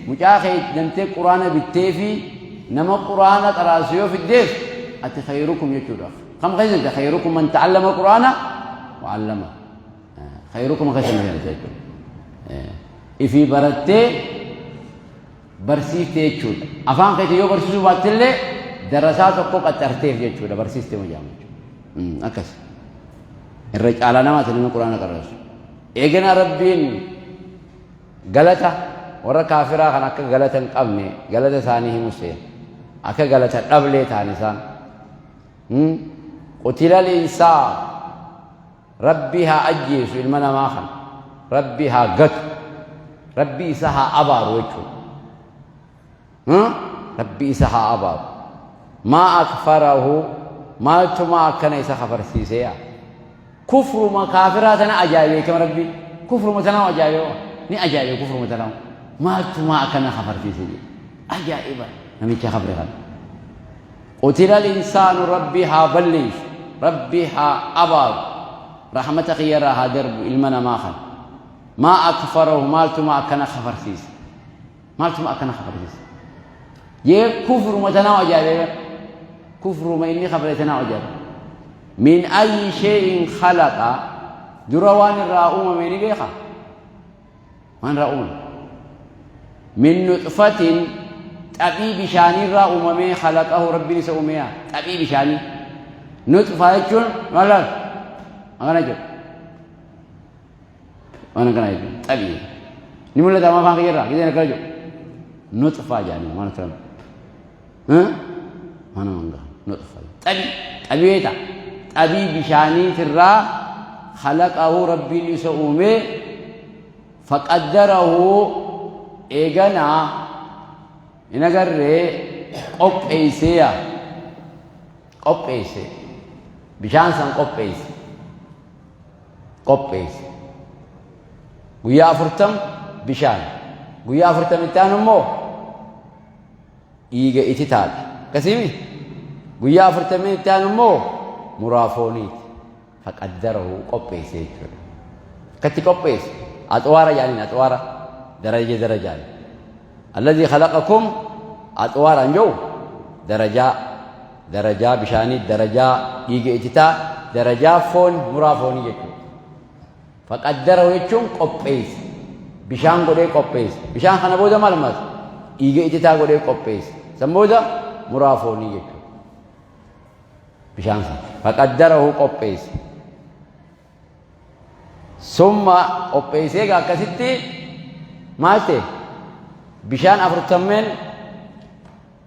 mucaa kee dantee quraana bittee fi nama quraana qaraasu yoo fiddeef ati khayrukum jechuudha. Kam keessatti khayrukum man ta'allama quraana wa 'allama. Khayrukum keessa nama jechuudha. Ifii barattee barsiifte jechuudha. Afaan keetiin yoo barsiisuu baattellee darasaa tokko qaxarteef jechuudha barsiiste ma jedhama jechuudha. Akkas. Irra caalaa namaati namni quraana qaraasu. Eegana Rabbiin galata warra kaafiraa kan akka galata hin qabne galata isaanii himu seena. Akka galata dhablee ta'an isaan. Qutila linsaa Rabbi haa ajjeesu ilma namaa kana. Rabbi haa gatu. Rabbi isa haa abaaru jechuudha. Rabbi isa haa abaaru. Maa akfarahu maaltumaa akkana isa kafarsiisee yaa. Kufruma kaafiraa tana ajaa'ibee kama Rabbi. Kufruma tanaa ajaa'ibee ni ajaa'ibee kufruma tanaa. Maaltumaa akkana kafarsiisee jedhe. Ajaa'iba namicha kafre kana. Qutila al-insaanu Rabbi haa balleessu, Rabbi haa abaaru, rahmata kiyyarraa haa darbu ilma namaa kana. Maa akfarahu maaltuma akkana kafarsiise? Maaltuma akkana kafarsiise? Jee kufruma tanaa ajaa'ibee bar. Kufruma inni kafare tanaa ajaa'ibe. Min ayyi shay'in khalaqa dura waan irraa uumame ni beeka. Waan irraa uumame. Min nuxfatin xaphii bishaanii irraa uumamee khalaqahu Rabbiin isa uumeeya. Xaphii bishaanii. Nuxfaa jechuun maal laal? Akkana jechuudha. Waan akkana jechuudha. Xaphii. Ni mul'ata amma afaan kiyya irraa. Gizeen akkana jedhu. Nuxfaa jedhanii waan akkana. Waan mangaa. Nuxfaa. Xaphii. Xaphii beektaa? Xaphii bishaaniitirraa khalaqahu Rabbiin isa uumee Faqaddarahu eeganaa hin agarree qopheeyseeya qopheeyse bishaan san qopheeyse qopheeyse guyyaa afurtam bishaan guyyaa afurtam itti aanu immoo dhiiga ititaadha akkasiimi guyyaa afurtamii itti aanu immoo muraa fooniiti Faqaddarahu qopheesse jechuudha. Akkatti qopheesse. Axwaara jedhaniin axwaara daraja darajaan. Alladhii khalaqakum axwaaraan jedhu darajaa darajaa bishaanii darajaa dhiiga ititaa darajaa foon muraa foonii jechuudha. Faqaddarahu jechuun qopheesse. Bishaan godhee qopheesse. Bishaan kana booda maal maas? Dhiiga ititaa godhee qopheesse. San booda muraa foonii jechuudha. Bishaan san. Faqaddarahu qopheesse. Summa qopheessee egaa akkasitti maal ta'e? Bishaan afurtammeen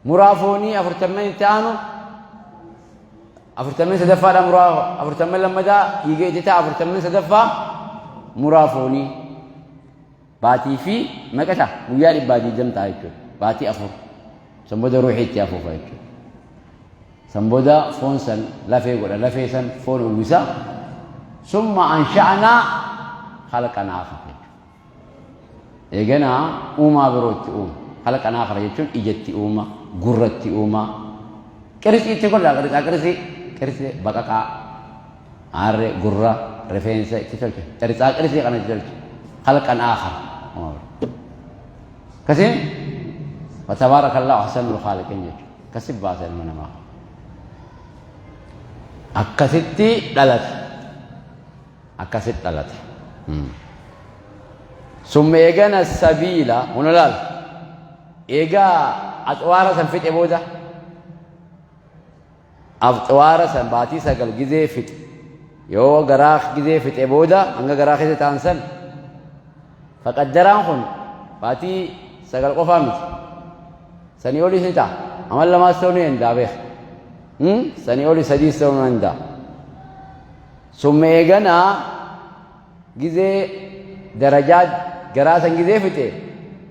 muraa foonii afurtammeen itti aanu afurtammeen sadaffaadha muraa afurtammeen lammataa dhiiga itti ta'a afurtammeen sadaffaa muraa foonii baatii fi meeqa ta'a guyyaa dhibbaa diidam ta'a jechuudha baatii afur san booda ruuxii itti afuufa jechuudha. San booda foon san lafee godha, lafee san foon uwwisa. Summa ansha'naa khalqan aakhar jechuudha. Eeganaa uumaa biroo itti uuma. Khalqan aakhar jechuun ija itti uuma, gurra itti uuma. Qirtsii itti godha, qirtsaa qirtsii, qirtsii baqaqaa, aarree, gurra, rifeensa itti tolcha. Qirtsaa qirtsii kana itti tolcha. Khalqan aakhar. Uumaa biroo. Akkasiin fatabaarakallahu ahsanul khaaliqiin jechuudha. Akkasi baasa ilma namaa. Akkasitti dhalate. Akkasitti dhalate. Summa eegana sabiila huna laal. Eegaa axwaara san fixe booda axwaara san baatii sagal gizee fixe yoo garaa gizee fixe booda hanga garaa keessa ta'an san faqaddaraan kun baatii sagal qofaa miti. Sanii oliis ni ta'a. Amal lamaas ta'uu ni danda'a beeka. Sanii oli sadiis ta'uu danda'a. Summa eeganaa gizee darajaa garaa san gizee fixe,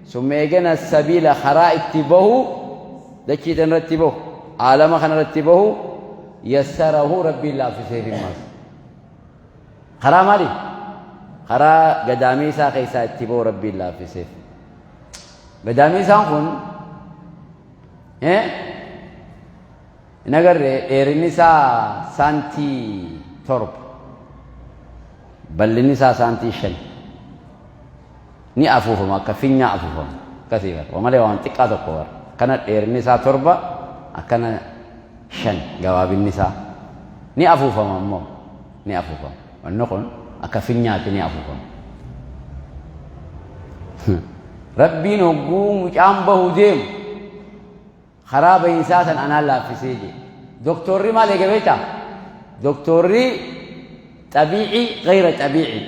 summa eegana sabiila karaa itti bahu, dachii tan irratti bahu, aalama kana irratti bahu, yassarahu, Rabbiin laaffiseef. Himmaas karaa maali? Karaa gadaamii isaa keessaa itti bahu Rabbiin laaffiseef. Gadaamii isaan kun hin agarre, dheerinni isaa saantii 7, bal'inni isaa saantii 5. Ni afuufama, akka finyaa afuufama akkasii bara malee waan xiqqaa tokko bara. Akkana dheerinni isaa 7, akkana 5 gabaabinni isaa. Ni afuufama immoo, ni afuufama. Wanni kun akka finyaatti ni afuufama. Rabbiin hogguu mucaan bahu deemu karaa bahinsaa san anaan laaffisee jee. Doktorri maal eega beektaa? Doktorri xabiici, gayra xabiici,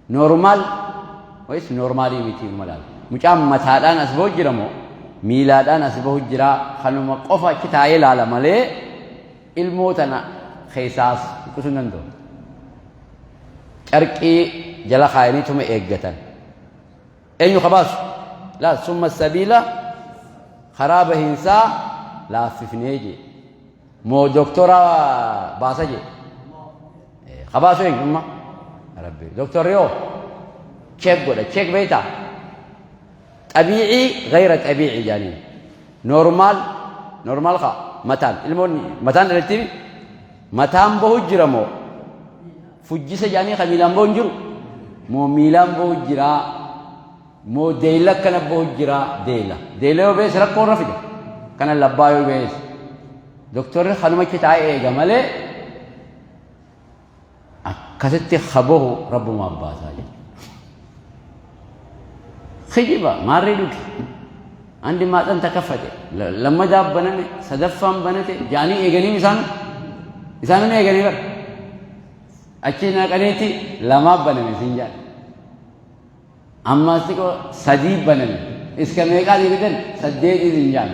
normal wayis normalii miti malaal. Mucaan mataadhaan as bahu jira moo miilaadhaan as bahu jira, kanuma qofa achi taa'ee laala malee ilmoo tana keessaas buqqisuu hin danda'u. Carqii jala kaayaniituma eeggatan. Eenyu ka baasu? Laal, summa sabiila, karaa bahiinsaa laaffifnee jee. Moo doktora baasa jee? Ka baasu eenyu amma? Rabbi. Doktorri yoo check godha. Check beektaa? Xabiicii, gayra xabiicii jaaniin. Normal, normal kaa mataan ilmoon mataan dhalatti mataan bahu jira moo fujjisa jaanii ka miilaan bahu hin jiru moo miilaan bahu jira moo deeyla akkana bahu jira? Deeyla, deeyla yoo bees rakkoo irra fida. Kana labbaa yoo bees doktorri kanuma achi taa'ee eega malee akkasitti ka bahu rabbumaaf baasaa jechuudha. Kijiba maarree dhugi. Andi maaxan takaffate, lammadaa baname, sadaffaan banate jaanii eeganiin isaan eeganii bara. Achi naqaniiti lamaa baname siin jedhan. Ammaas xiqqoo sadii baname. Iska meeqaa deebitan? Saddeetii siin jedhan.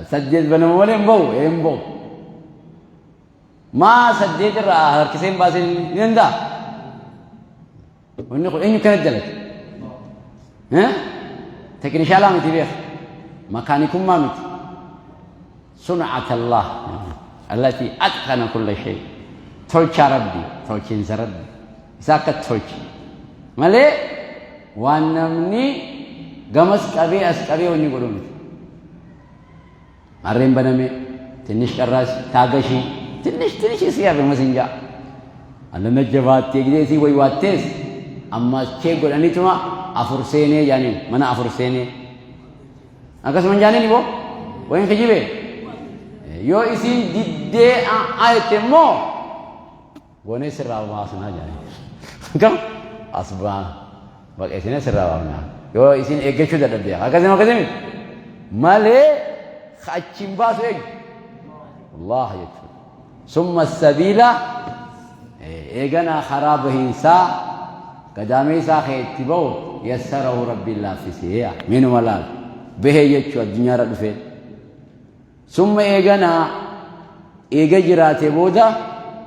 Saddeet banamu malee hin bahu, hin bahu. Maa saddeet irraa harkisee hin baasin ni danda'a? Wanni kun eenyu kana dalage? Tekinishaala miti beeka. Makaanikummaa miti. Sun'at Allah allati atqana kulla shay. Tolchaa Rabbi, tolchiinsa Rabbi. Isa akka tolche. Malee waan namni gamas qabee as qabee wanni godhu miti. Harreen baname, tinnish qarraas taagashii, tinnish tinnish isii hafe masin ja'a. Allana jabaattee gidee isii waywaattees ammaas chee godhaniituma afur seenee jaaniin, mana afur seenee. Akkasuma hin jaaniin iboo wayin kijibee yoo isiin diddee a'aa jette immoo goonee sirraa baasnaa jaaniin. Akkam as baa baqeessinee sirraa baafnaa yoo isiin eeggachuu dadhabde, akkasuma akkasii miti malee achiin baasu eenyu? Allah jechuudha. Summa sabiila, eeganaa karaa bahiinsaa gadaamee isaa kee itti bahu, yassarahu, Rabbiin laaffisee. Minuma laal bahee jechuu addunyaarra dhufee. Summa eeganaa eega jiraate booda,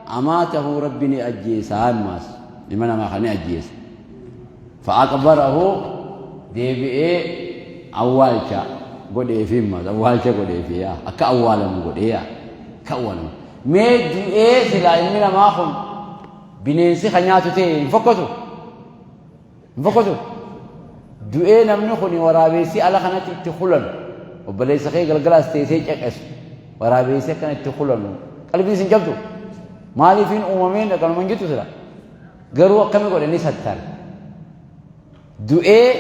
amaatahu, Rabbi ni ajjeesa. Ammaas ilma namaa kan ni ajjeesa. Fa'aqbarahu, deebi'ee awwaalcha godheefi. Ammaas awwaalcha godheefi, akka awwaalamu godhee, akka awwaalamu. Mee du'ee silaa ilmi namaa kun bineensi kan nyaatu ta'e hin fokkotu, hin fokkotu. Du'ee namni kun waraabessi ala kanatti itti kulanu, obboleessa kee galgalaas teessee caqasu, waraabessi akkana itti kulanu, qalbiin sin cabdu? Maaliifin uumameen akkanuma hin jettu sila? Garuu akkami godhe? Ni sattara. Du'ee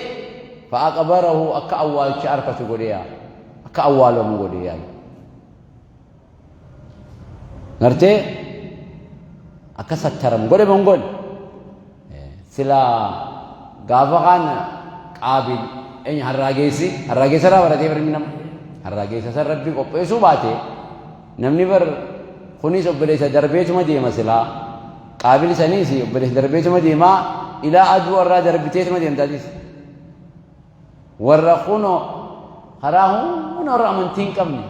fa'aqbarahu, akka awwaalcha harkatu godhee, akka awwaalamu godhee. Gartee akka sattaramu godhe mongoon sila gaafa kaan Qaabil eenyu harraageessi harraageessa irraa baratee barmi nama harraageessa san Rabbi qopheessuu baate namni bar kunis obboleessa darbeetuma deema. Silaa Qaabil saniis obboleessa darbeetuma deemaa, ilaa aduu irraa darbiteetuma deemtaatis. Warra kunoo karaa hunda warra amantii hin qabne.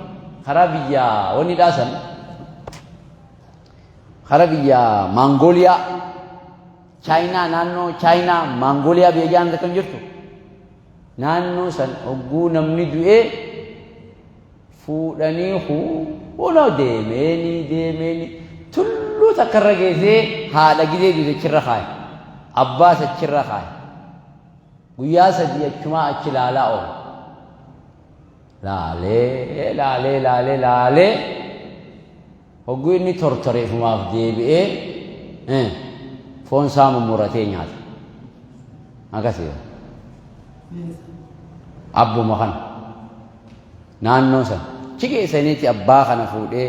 Karaa biyya wanni dhaasan karaa biyya Maangooliyaa, Chaayinaa, naannoo Chaayinaa Maangooliyaa biyya jaan kan jirtu naannoo san hogguu namni du'ee fuudhanii hunoo deemeenii deemeenii tulluu takka irra geessee haadha gidee duute achirra kaaya, abbaas achirra kaaya. Guyyaa 3 achumaa achi laalaa oola. Laalee laalee laalee laalee hogguu inni tortore ifumaaf deebi'ee foon isaa mummuratee nyaata. Akkasii. Abbuma kana naannoo sana achi geessaniiti abbaa kana fuudhee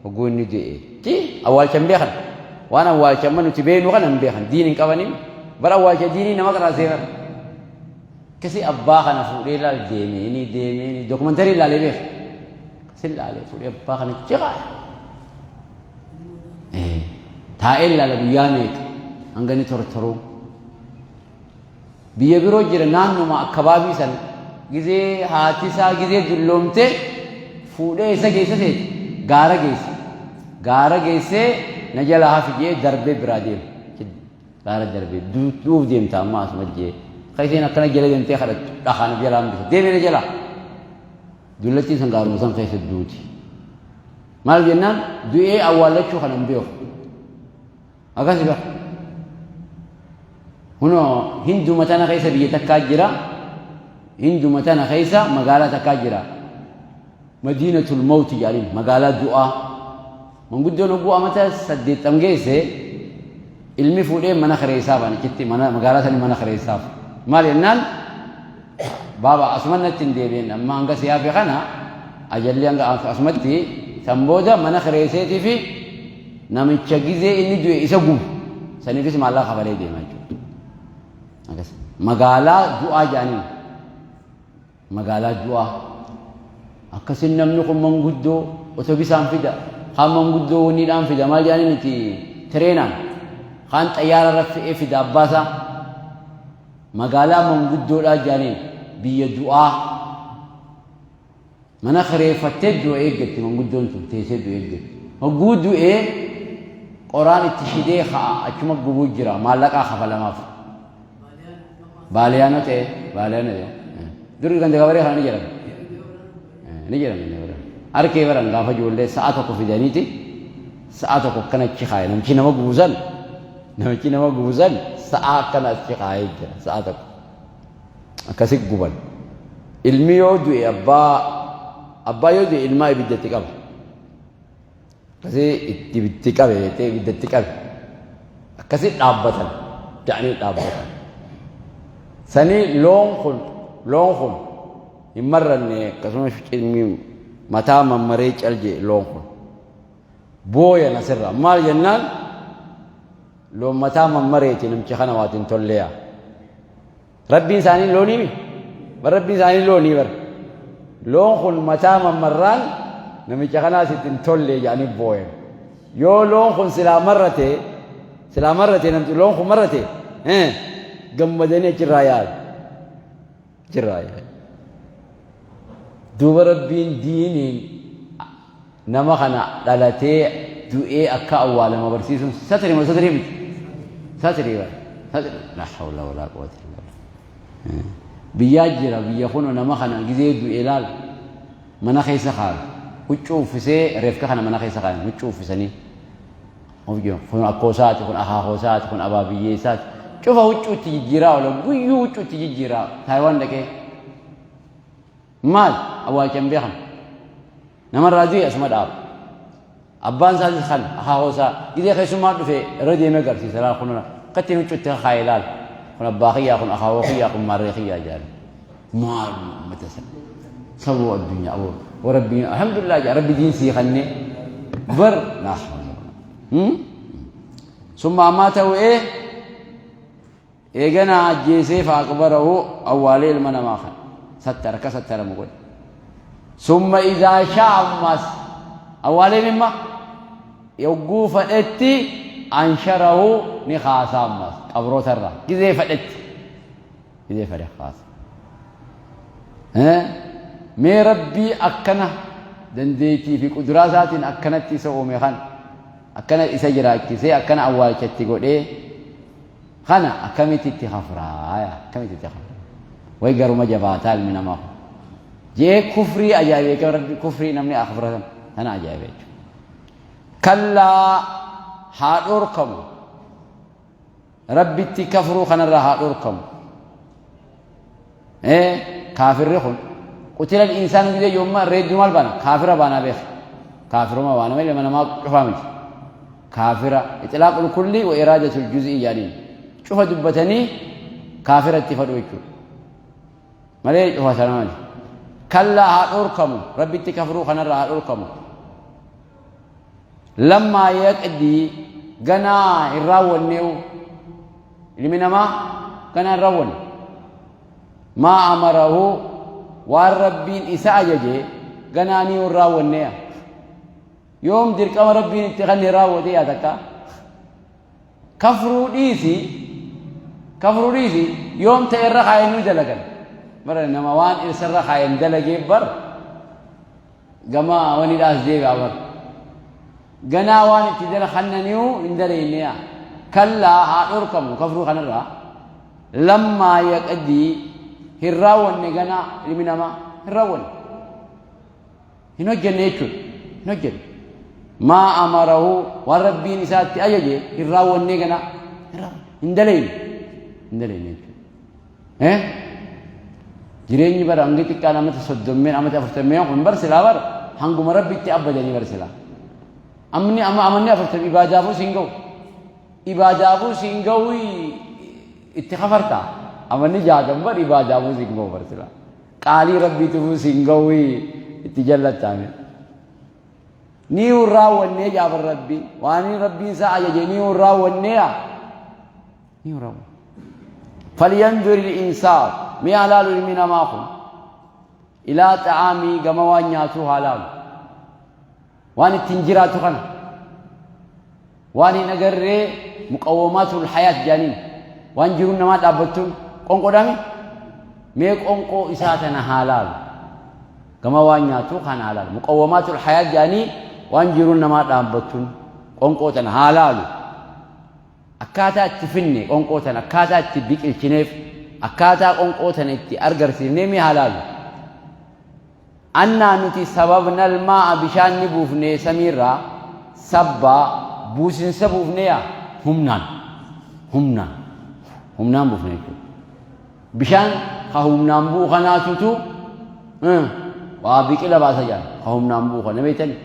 hogguu inni du'e ci awwaalcha hin beekan. Waan awwaalcha amma nuti beeknu kana hin beekan, diin hin qabaniin bara awwaalcha diinii nama qaraasee bara. Akkasii abbaa kana fuudhee laal deemeenii deemeenii dokumantarii ilaalee beeka. Akkasii ilaalee fuudhee abbaa kana ciqaa. Taa'ee ilaala guyyaa meeqa hanga inni tortoruu. Biyya biroo jira naannuma akkabaabii sana gizee haati isaa gizee dulloomte fuudhee isa geessa seeti gaara geesse. Gaara geessee na jalaa hafi jee darbee biraa deema. Gaara darbee du'uuf deemta amma asuma jee. Akka isheen akkana jala deemtee kadhattu dhakaan of jalaa hambisa. Deemee na jalaa. Dullattiin san gaaruma san keessa duuti. Maal jennaan du'ee awwaallachuu kana hin beeku. Akkasi bara. Kunoo hinduma tana keessa biyya takkaa jira. Hinduma tana keessa magaalaa takkaa jira. Madiinatul mawti jedhaniin magaalaa du'aa. Manguddoon hogguu amata 80 geesse ilmi fuudhee mana kireessaaf achitti mana magaalaa sanii mana kireessaaf. Maal jennaan baaba asuma natti hin deebi'in amma hanga siyaafe kana ajalli hanga asumatti san booda mana kireesseetii fi namicha gizee inni du'e isa gubu saniifis maallaqa kafalee deema jechuudha. Akkas magaalaa du'aa jedhaniin magaalaa du'aa akkasin namni kun manguddoo otobisaan fida kaan manguddoo waniidhaan fida maal jedhaniin itti tireenaan kaan xayyaara irra fe'ee fida abbaasaa magaalaa manguddoodhaa jedhaniin biyya du'aa. Mana kireeffattee du'a eeggatti manguddoon tun teessee du'a eeggatti. Hogguu du'ee qoraan itti shidee ka'a achuma gubuu jira maallaqaa kafalamaaf. Baaliyaanoo ta'e baaliyaanoo ta'e. Duri ganda gabaree kana ni jedhama. Ni jedhama ganda gabaree. Harkee baran gaafa ijoollee sa'a tokko fidaniiti sa'a tokko akkana achi kaa'e namichi nama gubusan namichi nama gubusan sa'a akkana achi kaa'ee jira sa'a tokko. Akkasi guban. Ilmi yoo du'e abbaa abbaa yoo du'e ilmaa ibidda itti qaba. Akkasii itti itti qabe jettee ibidda itti qabe. Akkasi dhaabbatan jedhanii dhaabbatan. Sanii loon kun hin marranne akkasumas mataa mammaree cal jedhe loon kun. Booyan asirraa maal jennaan loon mataa mammareeti namicha kana waati hin tolleeya. Rabbiin isaanii loonii mi? Bar rabbiin isaanii loonii bar. Loon kun mataa mammarraan namicha kanaas itti hin tolle jedhanii booyan. Yoo loon kun silaa marrate silaa marrate namti loon kun marrate gammadanii achirraa yaadu. Achirraa yaadu. Duuba rabbiin diiniin nama kana dhalatee du'ee akka awwaalama barsiisuun satrii moo satrii miti? Satrii bara. Satrii. La hawla walaa quwwata illa billah. Biyyaa jira biyya kun nama kana gizee du'e laal mana keessa kaa'an huccuu uffisee reefka kana mana keessa kaa'an huccuu uffisanii kun akkoo isaati kun akaakoo isaati kun abaabiyyee isaati cufa huccuu itti jijjiiraa oola guyyuu huccuu itti jijjiiraa Taayiwaan dhaqee Maal awwaalcha hin beekan. Namarraa du'e asuma dhaaba. Abbaan isaatis kan akaakoo isaa gizee keessummaa dhufe irra deemee agarsiisa laal kun akka ittiin huccuutti kakaa'e laal kun abbaa kiyyaa kun akaakoo kiyyaa kun maarree kiyyaa jaal. Maal uummata sana. Saboo addunyaa aboo. Warabbiin alhamdulillah jaa rabbi diin sii kannee bar laa hawla wala. Summa ammaa ta'u ee Eeganaa ajjeesee fa'aqbarahu awwaalee ilma namaa kana sattara akka sattaramu godhe. Summa izaa sha'a ammas awwaaleen imma yogguu fedhetti ansharahu ni kaasa ammas qabroota irraa gizee fedhetti gizee fedhe kaasa. Mee rabbii akkana Dandeettii fi quduraa isaatiin akkanatti isa uume kana akkana isa jiraachisee akkana awwaalchatti godhee kana akkamitti itti kafraa akkamitti itti kafraa way garuma jabaataa ilmi namaa kun jee kufrii ajaa'ibee kan rabbi kufrii namni akfratan tana ajaa'ibee jechuudha. Kallaa haa dhorkamu rabbitti kafruu kanarraa haa dhorkamu. Kaafirri kun qutila insaanu gidee yoomma reedduu maal baana kaafira baanaa beeka kaafiruma baana malee ilma namaa cufaa miti kaafira ixlaaqul kulli wa iraadatul juz'ii jedhaniin cufa dubbatanii kaafira itti fadhu jechuudha malee cufa sana miti kallaa haa dhorkamu rabbitti kafruu kanarraa haa dhorkamu lammaa yaqdii ganaa hin raawwanneewu Ilmi namaa ganaa hin raawwanne. Maa amarahu waan Rabbiin isa ajaje ganaa ni hin raawwanneeya. Yoom dirqama Rabbiin itti kanne raawwate yaa takka. Kafruu dhiisi kafruu dhiisi yoom ta'e irra kaayeen nu dalagan. Bara nama waan isarra kaayeen dalagee bar gama wanidhaas deebi'a bar. Ganaa waan itti dala kannaniyu hin dalayneya. Kallaa haa dhorkamu kafruu kanarraa. Lammaa yaqdii hin raawwanne ganaa ilmi namaa hin raawwanne. Hin hojjenne jechuudha. Hin hojjenne. Maa amarahu waan rabbiin isaatti ajaje hin raawwanne ganaa hin raawwanne. Hin dalayne. Hin dalayne jechuudha. Eh? Jireenyi bara hangi xiqqaan amata soddommeen amata afurtammeen kun bar silaa bar hanguma rabbitti abbadanii bar silaa. Amni amma amanni afurtam ibaadaafuu siin ga'u. Ibaadaafuu siin ga'u itti kafarta. Amanni jaatam bar ibaadaafuu siin ga'u bar silaa. Qaalii rabbiitifuu siin ga'u itti jallattaame. Ni hin raawwannee jaabar rabbiin. Waan rabbiin isaa ajaje ni hin raawwannee yaa. Ni hin raawwanne. Falyanzur il-insaan mee haa laalu ilmi namaa kun ilaa xa'aamii gama waan nyaatuu haa laalu waan ittiin jiraatu kana waan hin agarree muqawwamaatul hayaat jaaniin waan jiruun namaa dhaabbattuun qonqodhame mee qonqoo isaa tana haa laalu gama waan nyaatuu kana haa laalu muqawwamaatul hayaat jaanii waan jiruun namaa dhaabbattuun qonqoo tana haa laalu Akkaataa itti finne qonqoo tana, akkaataa itti biqilchineef, akkaataa qonqoo tana itti argarsiifnee mee haa laalu. Annaa nuti sababnal maa'a bishaan ni buufne samiirraa sabbaa buusinsa buufne yaa humnaan humnaan humnaan buufne jechuudha. Bishaan ka humnaan bu'u kanaatutu waa biqila baasa jaan ka humnaan bu'u kana beektani.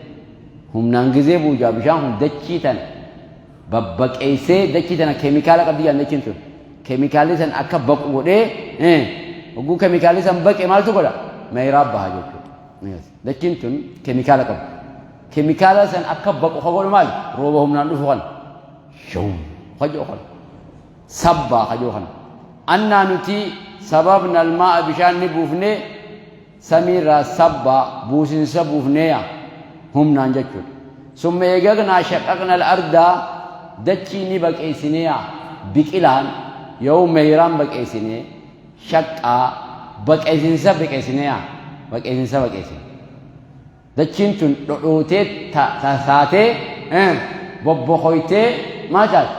Humnaan gizee bu'u jaa bishaan kun dachii tana babbaqeessee dachii tana keemikaala qabdi jaan dachiin tun. Keemikaalli san akka baqu godhee hogguu keemikaalli san baqe maaltu godha? Meeraa baha jechuudha. Dachiin tun keemikaala qabdi. Keemikaala san akka baqu ka godhu maali? Rooba humnaan dhufu kana. Shawuu ka jedhu kana. Sabbaa ka jedhu kana. Annaa nuti sababna almaa'a bishaan ni buufne samiirraa sabbaa buusinsa buufneeya humnaan jechuudha. Summa eegagnaa shaqaqna al-ardaa dachii ni baqeessineeya biqilaan yoo meeyraan baqeessine shaqqaa baqeessinsa baqeessineeya baqeessinsa baqeessine. Dachiin tun dhodhootee tasaatee bobbokoytee maal taate?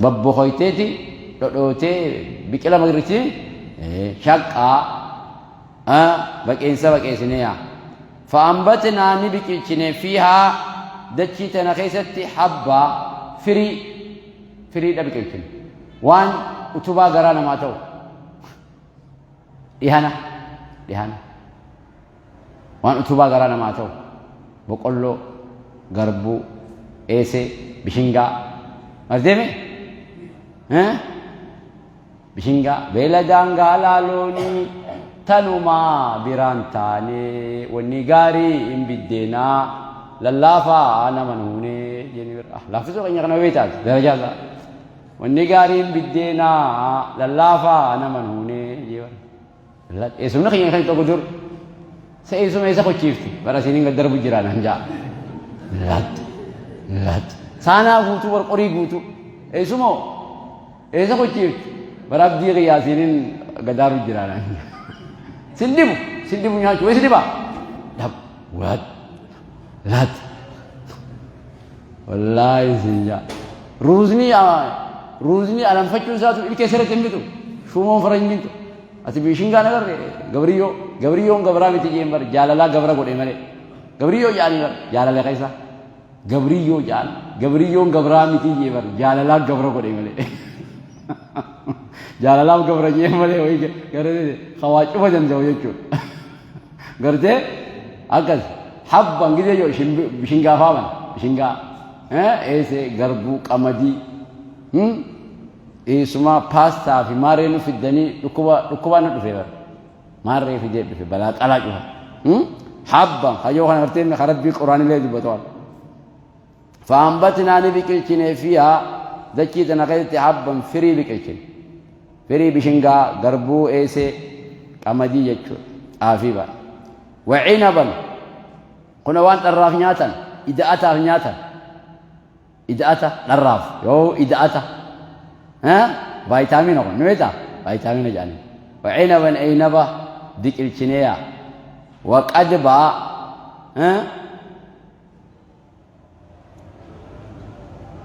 Bobbokoyteeti dhodhootee biqila magariitti shaqqaa baqeensa baqeessinee yaa. Fa'ambatnaa ni biqilchine fiihaa dachii tana keessatti habbaa firii firiidha biqilchine waan utubaa garaa namaa ta'u. Dhihana dhihana waan utubaa garaa namaa ta'u boqqolloo, garbuu, eesee, bishingaa as deeme bishingaa beeladaan gaalaa loonii tanumaa biraan taane wanni gaarii hin biddeenaa lallaafaa nama nuunee jeni bira laaffisuu keenya kana beektaati darajaa isaa. Wanni gaariin biddeena lallaafaa nama hin huunee jee bara. Eessumni kiyya kan tokko dur sa eessuma eessa kochiifti bara isiin gad darbu jira naan jaa. Lat lat saanaa guutuu bar qorii guutuu eessumoo eessa kochiifti bara abdii kiyyaa isiinin gadaaru jira naan jaa. Sin dhibu sin dhibu nyaachuu wayi si dhibaa? Dhab waat laat wallaahi sin jaa. Ruuzni ruuzni alanfachuun isaatu ilkee sirratti hin bitu. Shuumoon faranjiin tu. Ati bishingaa nagarre gabriyyoo gabriyyoon gabraa miti jeen bar jaalalaa gabra godhe malee. Gabriyyoo jaanii bar jaalala keessa. Gabriyyoo jaan gabriyyoon gabraa miti jee bar jaalalaa gabra godhe malee. Jaalalaaf gabra jee malee wayii garee hawaa cufa danda'u jechuudha. Gartee akkas habban gidee yoo bishingaa faaban bishingaa eesee garbuu qamadii eessumaa paastaa fi maaree nu fiddanii dhukkuba dhukkubaan nu dhufee bara maarree fidee dhufe balaa qalaa cufa habban hayyoo kana gartee rabbii quraanilee dubbatu waan. Fa'ambatnaa ni biqilchine fiihaa dachii tana keessatti habban firii biqilchine. Firii bishingaa, garbuu, eesee, qamadii jechuudha. Xaafii ba'a. Wacinaban kuna waan dharraaf nyaatan, ida'ataaf nyaatan. Ida'ata dharraaf yoo ida'ata. Vaayitaamina kun ni beektaa? Vaayitaamina jedhanii. Wacinaban eynaba biqilchineeya. Waqadbaa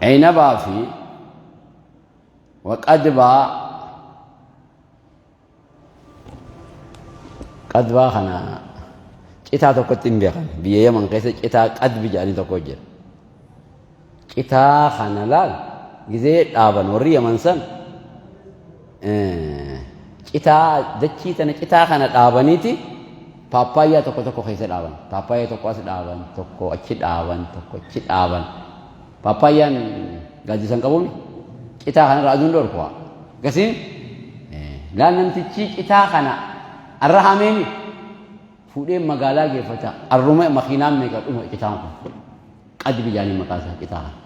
Cinabaa fi waqadbaa qadbaa kana citaa tokkotti hin beekan biyya yaman keessa citaa qadbi jedhanii tokko jira citaa kana laal gizee dhaaban warri yaman san citaa dachii tana citaa kana dhaabaniiti paappaayyaa tokko tokko keessa dhaaban. Paappaayyaa tokko as dhaaban, tokko achi dhaaban, tokko achi dhaaban. Paappaayyaan gaaddisa hin qabuumi. Citaa kanarra aduun dhorku haa. Gasiin laal namtichi citaa kana arra hameemi fuudhee magaalaa geeffata. Arruma makiinaan meeqa dhuma citaan kun. Qadbi jaanii maqaa isaa citaa kana.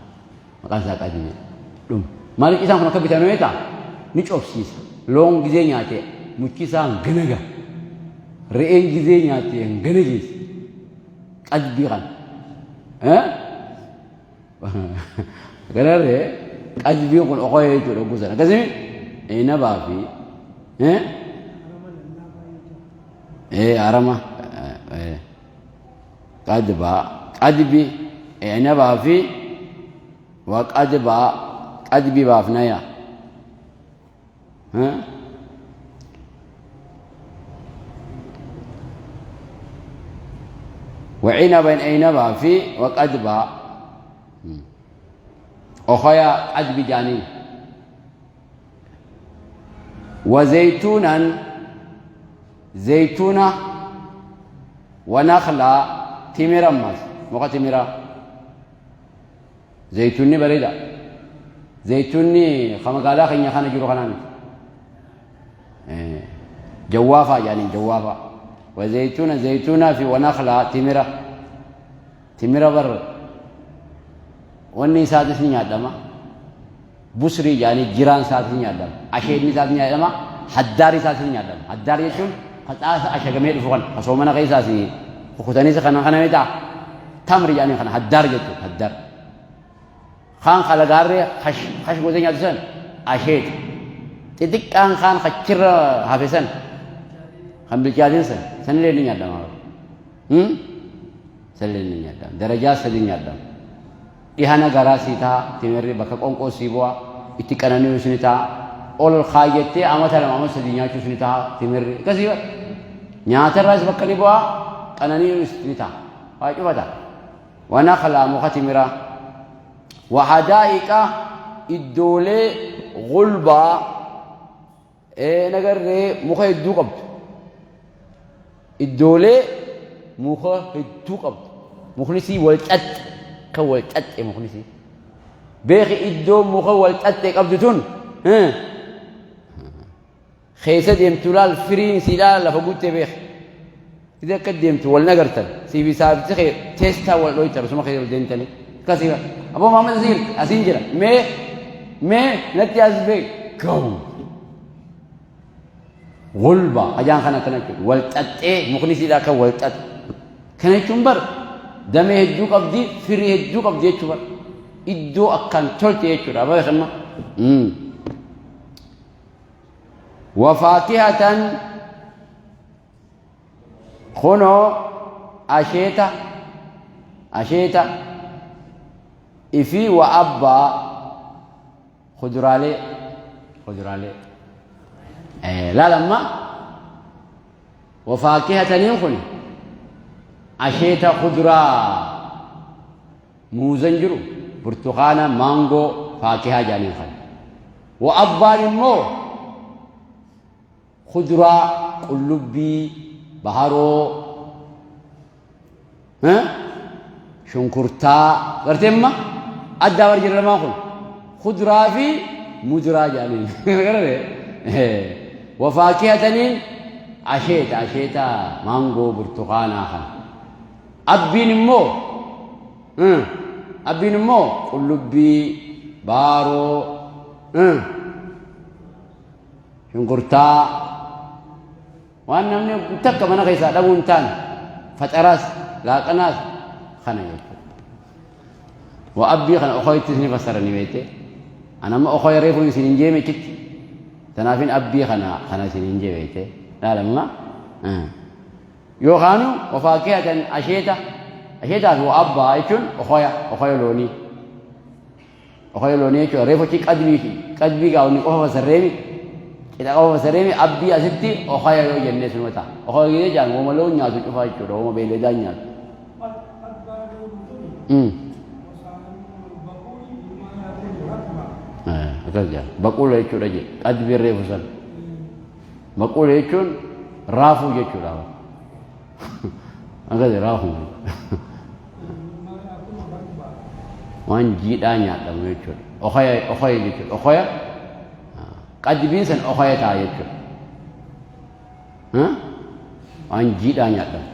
Maqaan isaa qadbi dhuma. Maaliif citaan kun akka bitame beektaa? Ni cobsiisa. Loon gizee nyaate muchi isaa hangana gaha. Re'een gizee nyaatte hangana geessi. Qadbii kana. Kanarree qadbiin kun okoyee jechuudha oguu sana. Akkasii inabaa fi harama qadbaa qadbi inabaa fi wa qadbaa qadbi baafnaya. وعنبا عنبا في وقدبا أخيا قدب جانين وزيتونا زيتونة ونخلة تمرا مس مقا تمرا Zaytuunni bareeda. Zaytuunni ka magaalaa keenya kana jiru kanaa miti. Jawwaafaa jedhaniin jawwaafaa. Wa zaytuuna zaytuunaa fi wa naklaa timira. Timira bar wanni isaatis ni nyaadhama. Busrii jedhanii jiraan isaatis ni nyaadhama. Asheedni isaatis ni nyaadhama. Haddaari isaatis ni nyaadhama. Haddaari jechuun facaasa ashagamee dhufu kana ka soomana keessaas kukutaniis kana kana ni ta'a. Tamri jedhanii kana haddaar jechuudha haddaar. Kaan kalagaarree kash kash gootee nyaatu san asheeta. Xixiqqaan kaan kachirra hafe san kan bilchaatin san sanillee ni nyaadhama. Sanillee ni nyaadhama. Darajaa sadi nyaadhama. Dhihana garaa sii taha timirri bakka qonqoo sii bu'a itti qanani'uus ni taha ol kaayyattee amata lama amata sadii nyaachuus ni taha timirri akkasii bar nyaatarraas bakka ni bu'a qanani'uus ni taha waa cufa taha wanakhlaa muka timiraa wahadaa'iqa iddoolee gulbaa nagarree muka hedduu qabdu iddoolee muka hedduu qabdu mukni sii wal xaxxe kan wal xaxxe mukni sii beeki iddoo muka wal xaxxe qabdu tun keessa deemtu laal firiin siidhaa lafa guuttee beeki Ida akka deemtu wal nagartan siif isaafti kee teestaa wal dhoytan osuma keessa wal deemtanii akkasii aboo Muhammad asiin asiin jira mee mee natti as bee gahu gulba ajaan kana kana jechuudha wal xaxxee mukni siidhaa akka wal xaxe kana jechuun bar damee hedduu qabdi firii hedduu qabdi jechuu bar iddoo akkaan tolte jechuudha abaa beekamma. Wafaakihatan Kunoo asheeta asheeta ifii wa abbaa kuduraalee kuduraalee laal amma wafaakihataniin kun asheeta kuduraa muuzan jiru burtukaana maangoo faakihaa jedhaniin kana wa abbaan immoo Kuduraa, qullubbii, baharoo, shunkurtaa, gartee amma addaa bar jira lamaan kun kuduraa fi muduraa jedhaniin. Gartee wafaakihataniin asheeta asheeta maangoo burtukaanaa kana. Abbiin immoo abbiin immoo qullubbii, baaroo, Shunkurtaa waan namni takka mana keessaa dhabuu hin taane faxaraas laaqanaas kana jechuudha. Waa abbii kana okoyittis ni fassaranii beekte. An amma okoya reefu isin hin jeeme achitti. Tanaafin abbii kana kana isin hin jee beekte. Laalamma. Yookaanu wafaakihatan asheeta asheetaa fi waa abbaa jechuun okoya okoya loonii. Okoya loonii jechuudha. Reefu achi qadbii fi qadbii gaa wanni qofa fasarreemi. Cidha qofa fasarreemi abbii asitti okoya yoo jennee sunuma ta'a. Okoya gisee jaan woma loon nyaatu cufaa jechuudha. Woma beeyladaan nyaatu. Akkas jaan. Baquula jechuudha jedhe. Qadbii reefu san. Baquula jechuun raafuu jechuudha. Akkas raafuu. Waan jiidhaa nyaadhamu jechuudha. Okoya okoya jechuudha. Okoya qadbiin san okoya ta'a jechuudha. Waan jiidhaa nyaadhamu.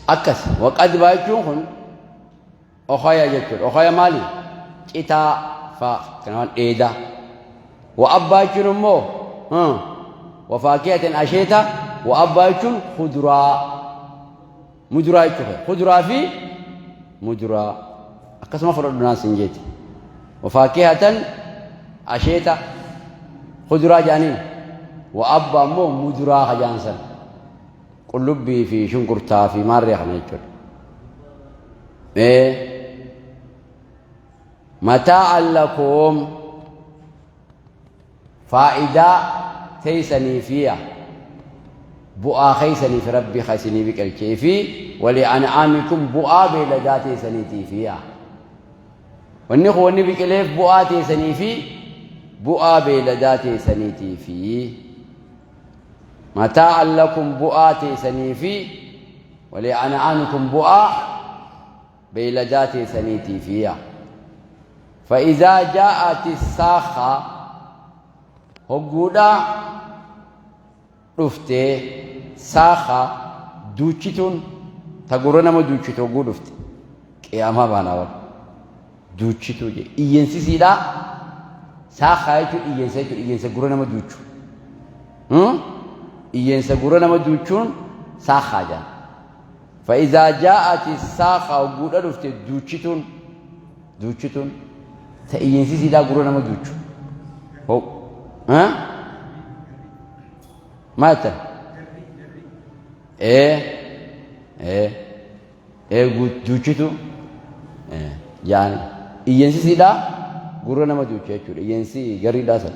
Akkas waqadbaa jechuun kun okoya jechuudha. Okoya maali? Citaa fa'a kan waan dheedaa. Wa abbaa jechuun immoo wa faakihatin asheeta wa abbaa jechuun kuduraa. Muduraa jechuudha. Kuduraa fi muduraa akkasuma fudhadhu naan sin jeeti. Wafaakihatan asheeta kuduraa jedhaniin wa abbaa immoo muduraa hajaan san qullubbii fi shunkurtaa fi maarree kana jechuudha. Mee mataa'an lakum Faayidaa teeysaniifiya bu'aa keeysaniif Rabbi ka isinii biqilchee fi wali'an'aamikum bu'aa beeyladaa teeysaniitiifiya. Wanni kun wanni biqileef bu'aa teeysanii fi bu'aa beeyladaa teeysaniitiifi. Mataa'an lakum bu'aa teeysanii fi wali'an'aamikum bu'aa beeyladaa teeysaniitiifiya. Fa'izaa jaa'ati saakha hogguudha dhufte saakha duuchituun ta gurra nama duuchitu hogguu dhufte qiyaamaa baanaa bar duuchituu jee iyyensisiidha saakha jechuun iyyensa jechuun iyyensa gurra nama duuchu iyyensa gurra nama duuchuun saakhaa jedhan Fa'izaa jaa'ati saakha hogguudha dhufte duuchituun duuchituun ta iyyiinsi isiidhaa gurra nama duuchu. Maal jettan? Ee ee ee duuchitu jaani iyyiinsi isiidhaa gurra nama duucha jechuudha iyyiinsi garriidhaa san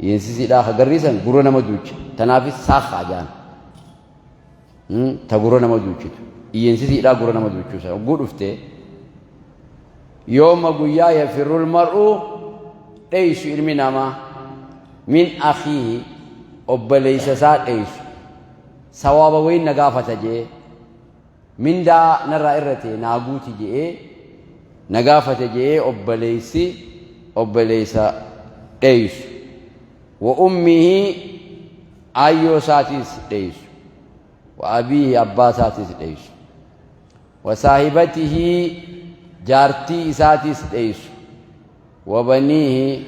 iyyiinsi isiidhaa ka garrii san gurra nama duucha tanaafis saakhaa jaan. Ta gurra nama duuchitu iyyiinsi siidhaa gurra nama duuchuu san hogguu dhufte yooma guyyaa yafirrul mar'u dheeysu ilmi namaa min akhiihi obboleeysa isaa dheeysu sawaaba wayin na gaafata jee mindaa narraa irrate naa guuti je'ee na gaafate je'ee obboleeysi obboleeysa dheeysu wa ummihi aayyoo isaatiis dheeysu, wa abiihi abbaa isaatiis dheeysu, wa saahibatihi jaartii isaatiis dheeysu, wa baniihi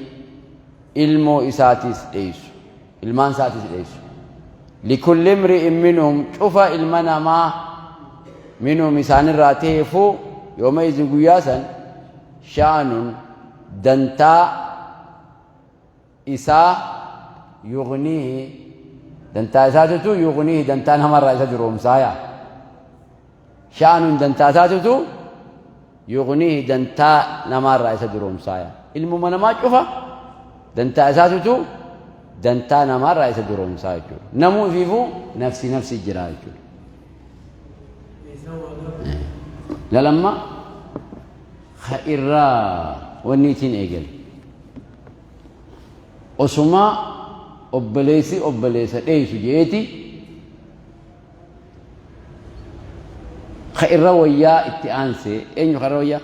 ilmoo isaatiis dheeysu, ilmaan isaatiis dheeysu. Likulli imri'in minhum cufa ilma namaa minhum isaanirraa ta'eefuu yooma izin guyyaa san sha'anun dantaa isaa yughniihi Dantaa isaatutu yughniihi dantaa namarraa isa duroomsaaya. Sha'anun dantaa isaatutu yughniihi dantaa namaarraa isa duroomsaaya. Ilmuma namaa cufa dantaa isaatutu dantaa namaarraa isa duroomsaa jechuudha. Namuu ifiifuu nafsi nafsi jira jechuudha. Lalamma ka irraa wanni ittiin eegale. Osuma obboleessi obboleessa dheeysu je'eeti ka irra wayyaa itti aansee eenyu ka irra wayyaa?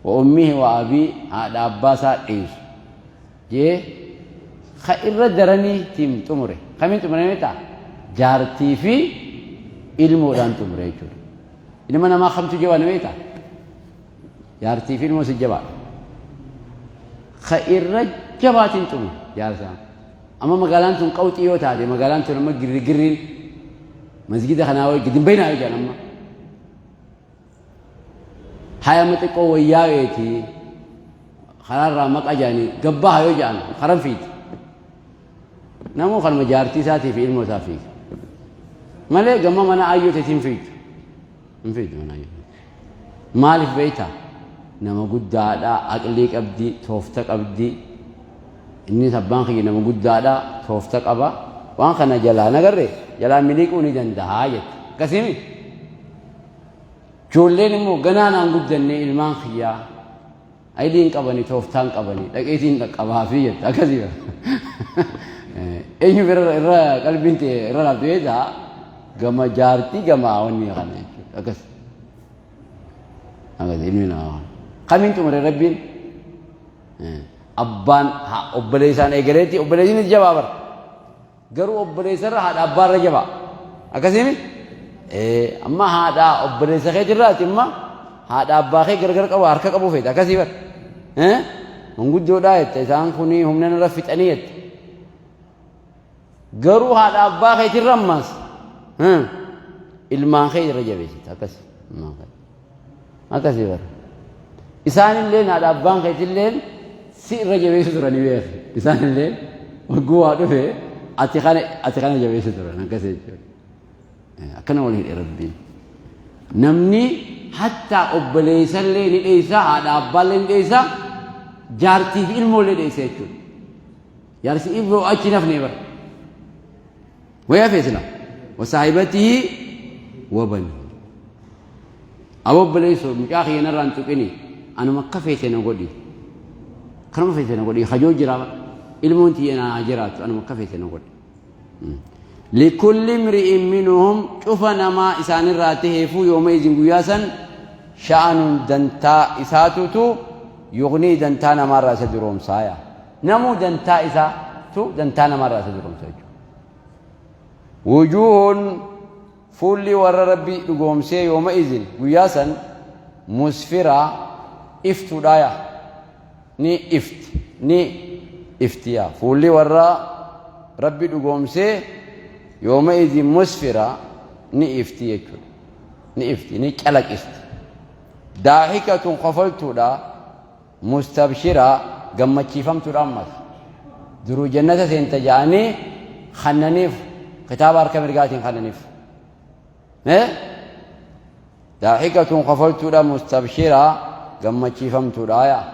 Wa ummihi wa abii haadha abbaa isaa dheeysu jee ka irra daranii tiin xumure kamiin xumure beektaa? Jaartii fi ilmoodhaan xumure jechuudha. Ilma namaa kamtu jabaa ni beektaa? Jaartii fi ilmoo si jabaadha. Ka irra jabaatiin xumure jaarsaa. Amma magaalaan tun qawxii yoo taate magaalaan tun amma girrigirriin masgida kanaa wayii gadi hin bahinaa yoo jedhan amma. Haya amma xiqqoo wayyaa weeti karaarraa maqa jedhanii gabbaa yoo jedhan karan fiiti. Namuu kanuma jaartii isaatii fi ilmoo isaa fiiga. Malee gama mana ayyoo teetiin fiigu. Hin fiigu mana ayyoo. Maaliif beektaa? Nama guddaadha, aqlii qabdi, toofta qabdi. Innis abbaan kiyya nama guddaadha, toofta qaba. Waan kana jalaa nagarre jalaa miliquu ni danda'a jette. Akkasii Ijoolleen immoo ganaa naan guddanne ilmaan kiyyaa ayiliin qabani tooftaan qabani dhaqeetiin dhaqqabaafii jette akkasii. Eenyu bira irra qalbiin ta'e irra laaftu beektaa? Gama jaartii gama wanni kana jechuudha akkas. Akkas ilmi namaa kana. Kamiin xumure Rabbiin? Abbaan obboleessaan eegaleetti obboleessinis jabaa bara. Garuu obboleessarra haadha abbaarra jabaa. Akkasiimi? Amma haadha obboleessa keetirraati amma haadha abbaa kee gargar qabu harka qabu feeta akkasii bara. Manguddoodhaa jette isaan kuni humna narra fixanii jette. Garuu haadha abbaa keetirra ammaas ilmaan kee irra jabeessita akkas ilmaan kee. Akkasii bara. Isaanilleen haadha abbaan keetilleen si irra jabeessu turanii beeku. Isaanilleen wagguu waa dhufe ati kana ati kana jabeessu turan akkasii jechuudha. Akkana wal hidhe Rabbiin. Namni hattaa obboleessallee ni dheessa haadha abbaallee ni dheessa jaartii fi ilmoollee dheessa jechuudha. Jaarsi ilmoo achi nafne bara. Waya feesila. Wasaahibatihi wabani. Aboo obboleessoo mucaa kiyya narraa hin tuqini anuma akka feete na godhi. Kanuma feete na godhi hajoo jira ilmoon tiyya naa jiraattu anuma akka feete na godhi. Likulli imri'in minhum cufa namaa isaanirraa taheefuu yooma izin guyyaa san sha'anun dantaa isaatutu yugnii dantaa namaarraa isa duroomsaaya. Namuu dantaa isaa tu dantaa namarraa isa duroomsa jechuudha. Wujuuhun fuulli warra Rabbi dhugoomsee yooma izin guyyaa san musfiraa iftuudhaaya ni ifti ni iftiya fuulli warra Rabbi dhugoomsee yooma izin musfira ni ifti jechuudha. Ni ifti ni calaqisti. Daahikatun kofaltuudha. Mustabshira gammachiifamtuudha ammas. Duruu jannata seenta ja'anii kannaniif kitaaba harka mirgaatiin kannaniif. Daahikatun kofaltuudha mustabshira gammachiifamtuudha yaa.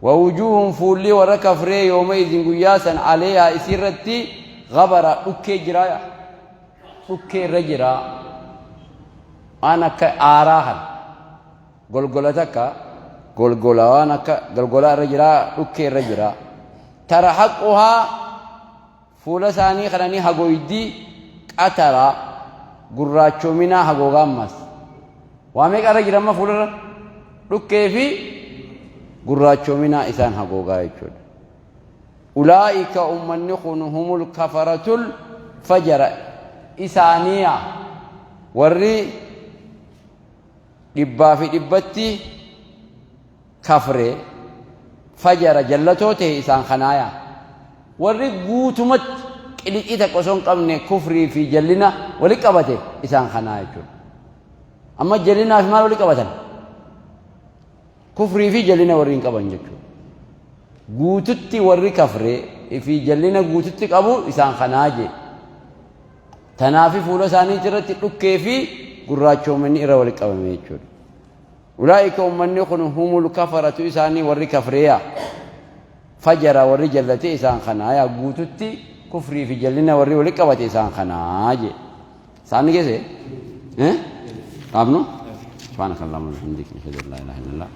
Wawujuuhun fuulli warra kafree yooma izin guyyaa san aleehaa isiirratti gabara dhukkee jira yaa. Dhukkee irra jira waan akka aaraa kana. Golgola takka golgola waan akka golgolaa irra jira dhukkee irra jira. Tarhaquhaa fuula isaanii kana ni hagoydi qatara gurraachoominaa hagoogaa ammas. Waa meeqa irra jira amma fuularra? Dhukkee fi gurraachoominaa isaan hagoogaa jechuudha. Ulaa'ika ummanni kun humul kafaratul fajara isaaniya warri dhibbaa fi dhibbatti kafre fajara jallatoo ta'e isaan kanaaya. Warri guutumatti qilixii takka osoo hin qabne kufrii fi jallina wali qabate isaan kanaa jechuudha. Amma jallinaa fi maal wali qabatan? Kufrii fi jallina warri hin qaban jechuudha. Guututti warri kafre fi jallina guututti qabu isaan kanaa jee. Tanaafi fuula isaanii irratti dhukkee fi gurraachoominni irra wali qabame jechuudha. Ulaa'ika ummanni kun humul kafaratu isaanii warri kafreeya. Fajara warri jallate isaan kanaa yaa guututti kufrii fi jallina warri wali qabate isaan kanaa jee. Isaan ni geesse? Eh? Dhaabnu? Subhaanakallahumma wa bihamdika nashhadu an laa ilaaha illallah.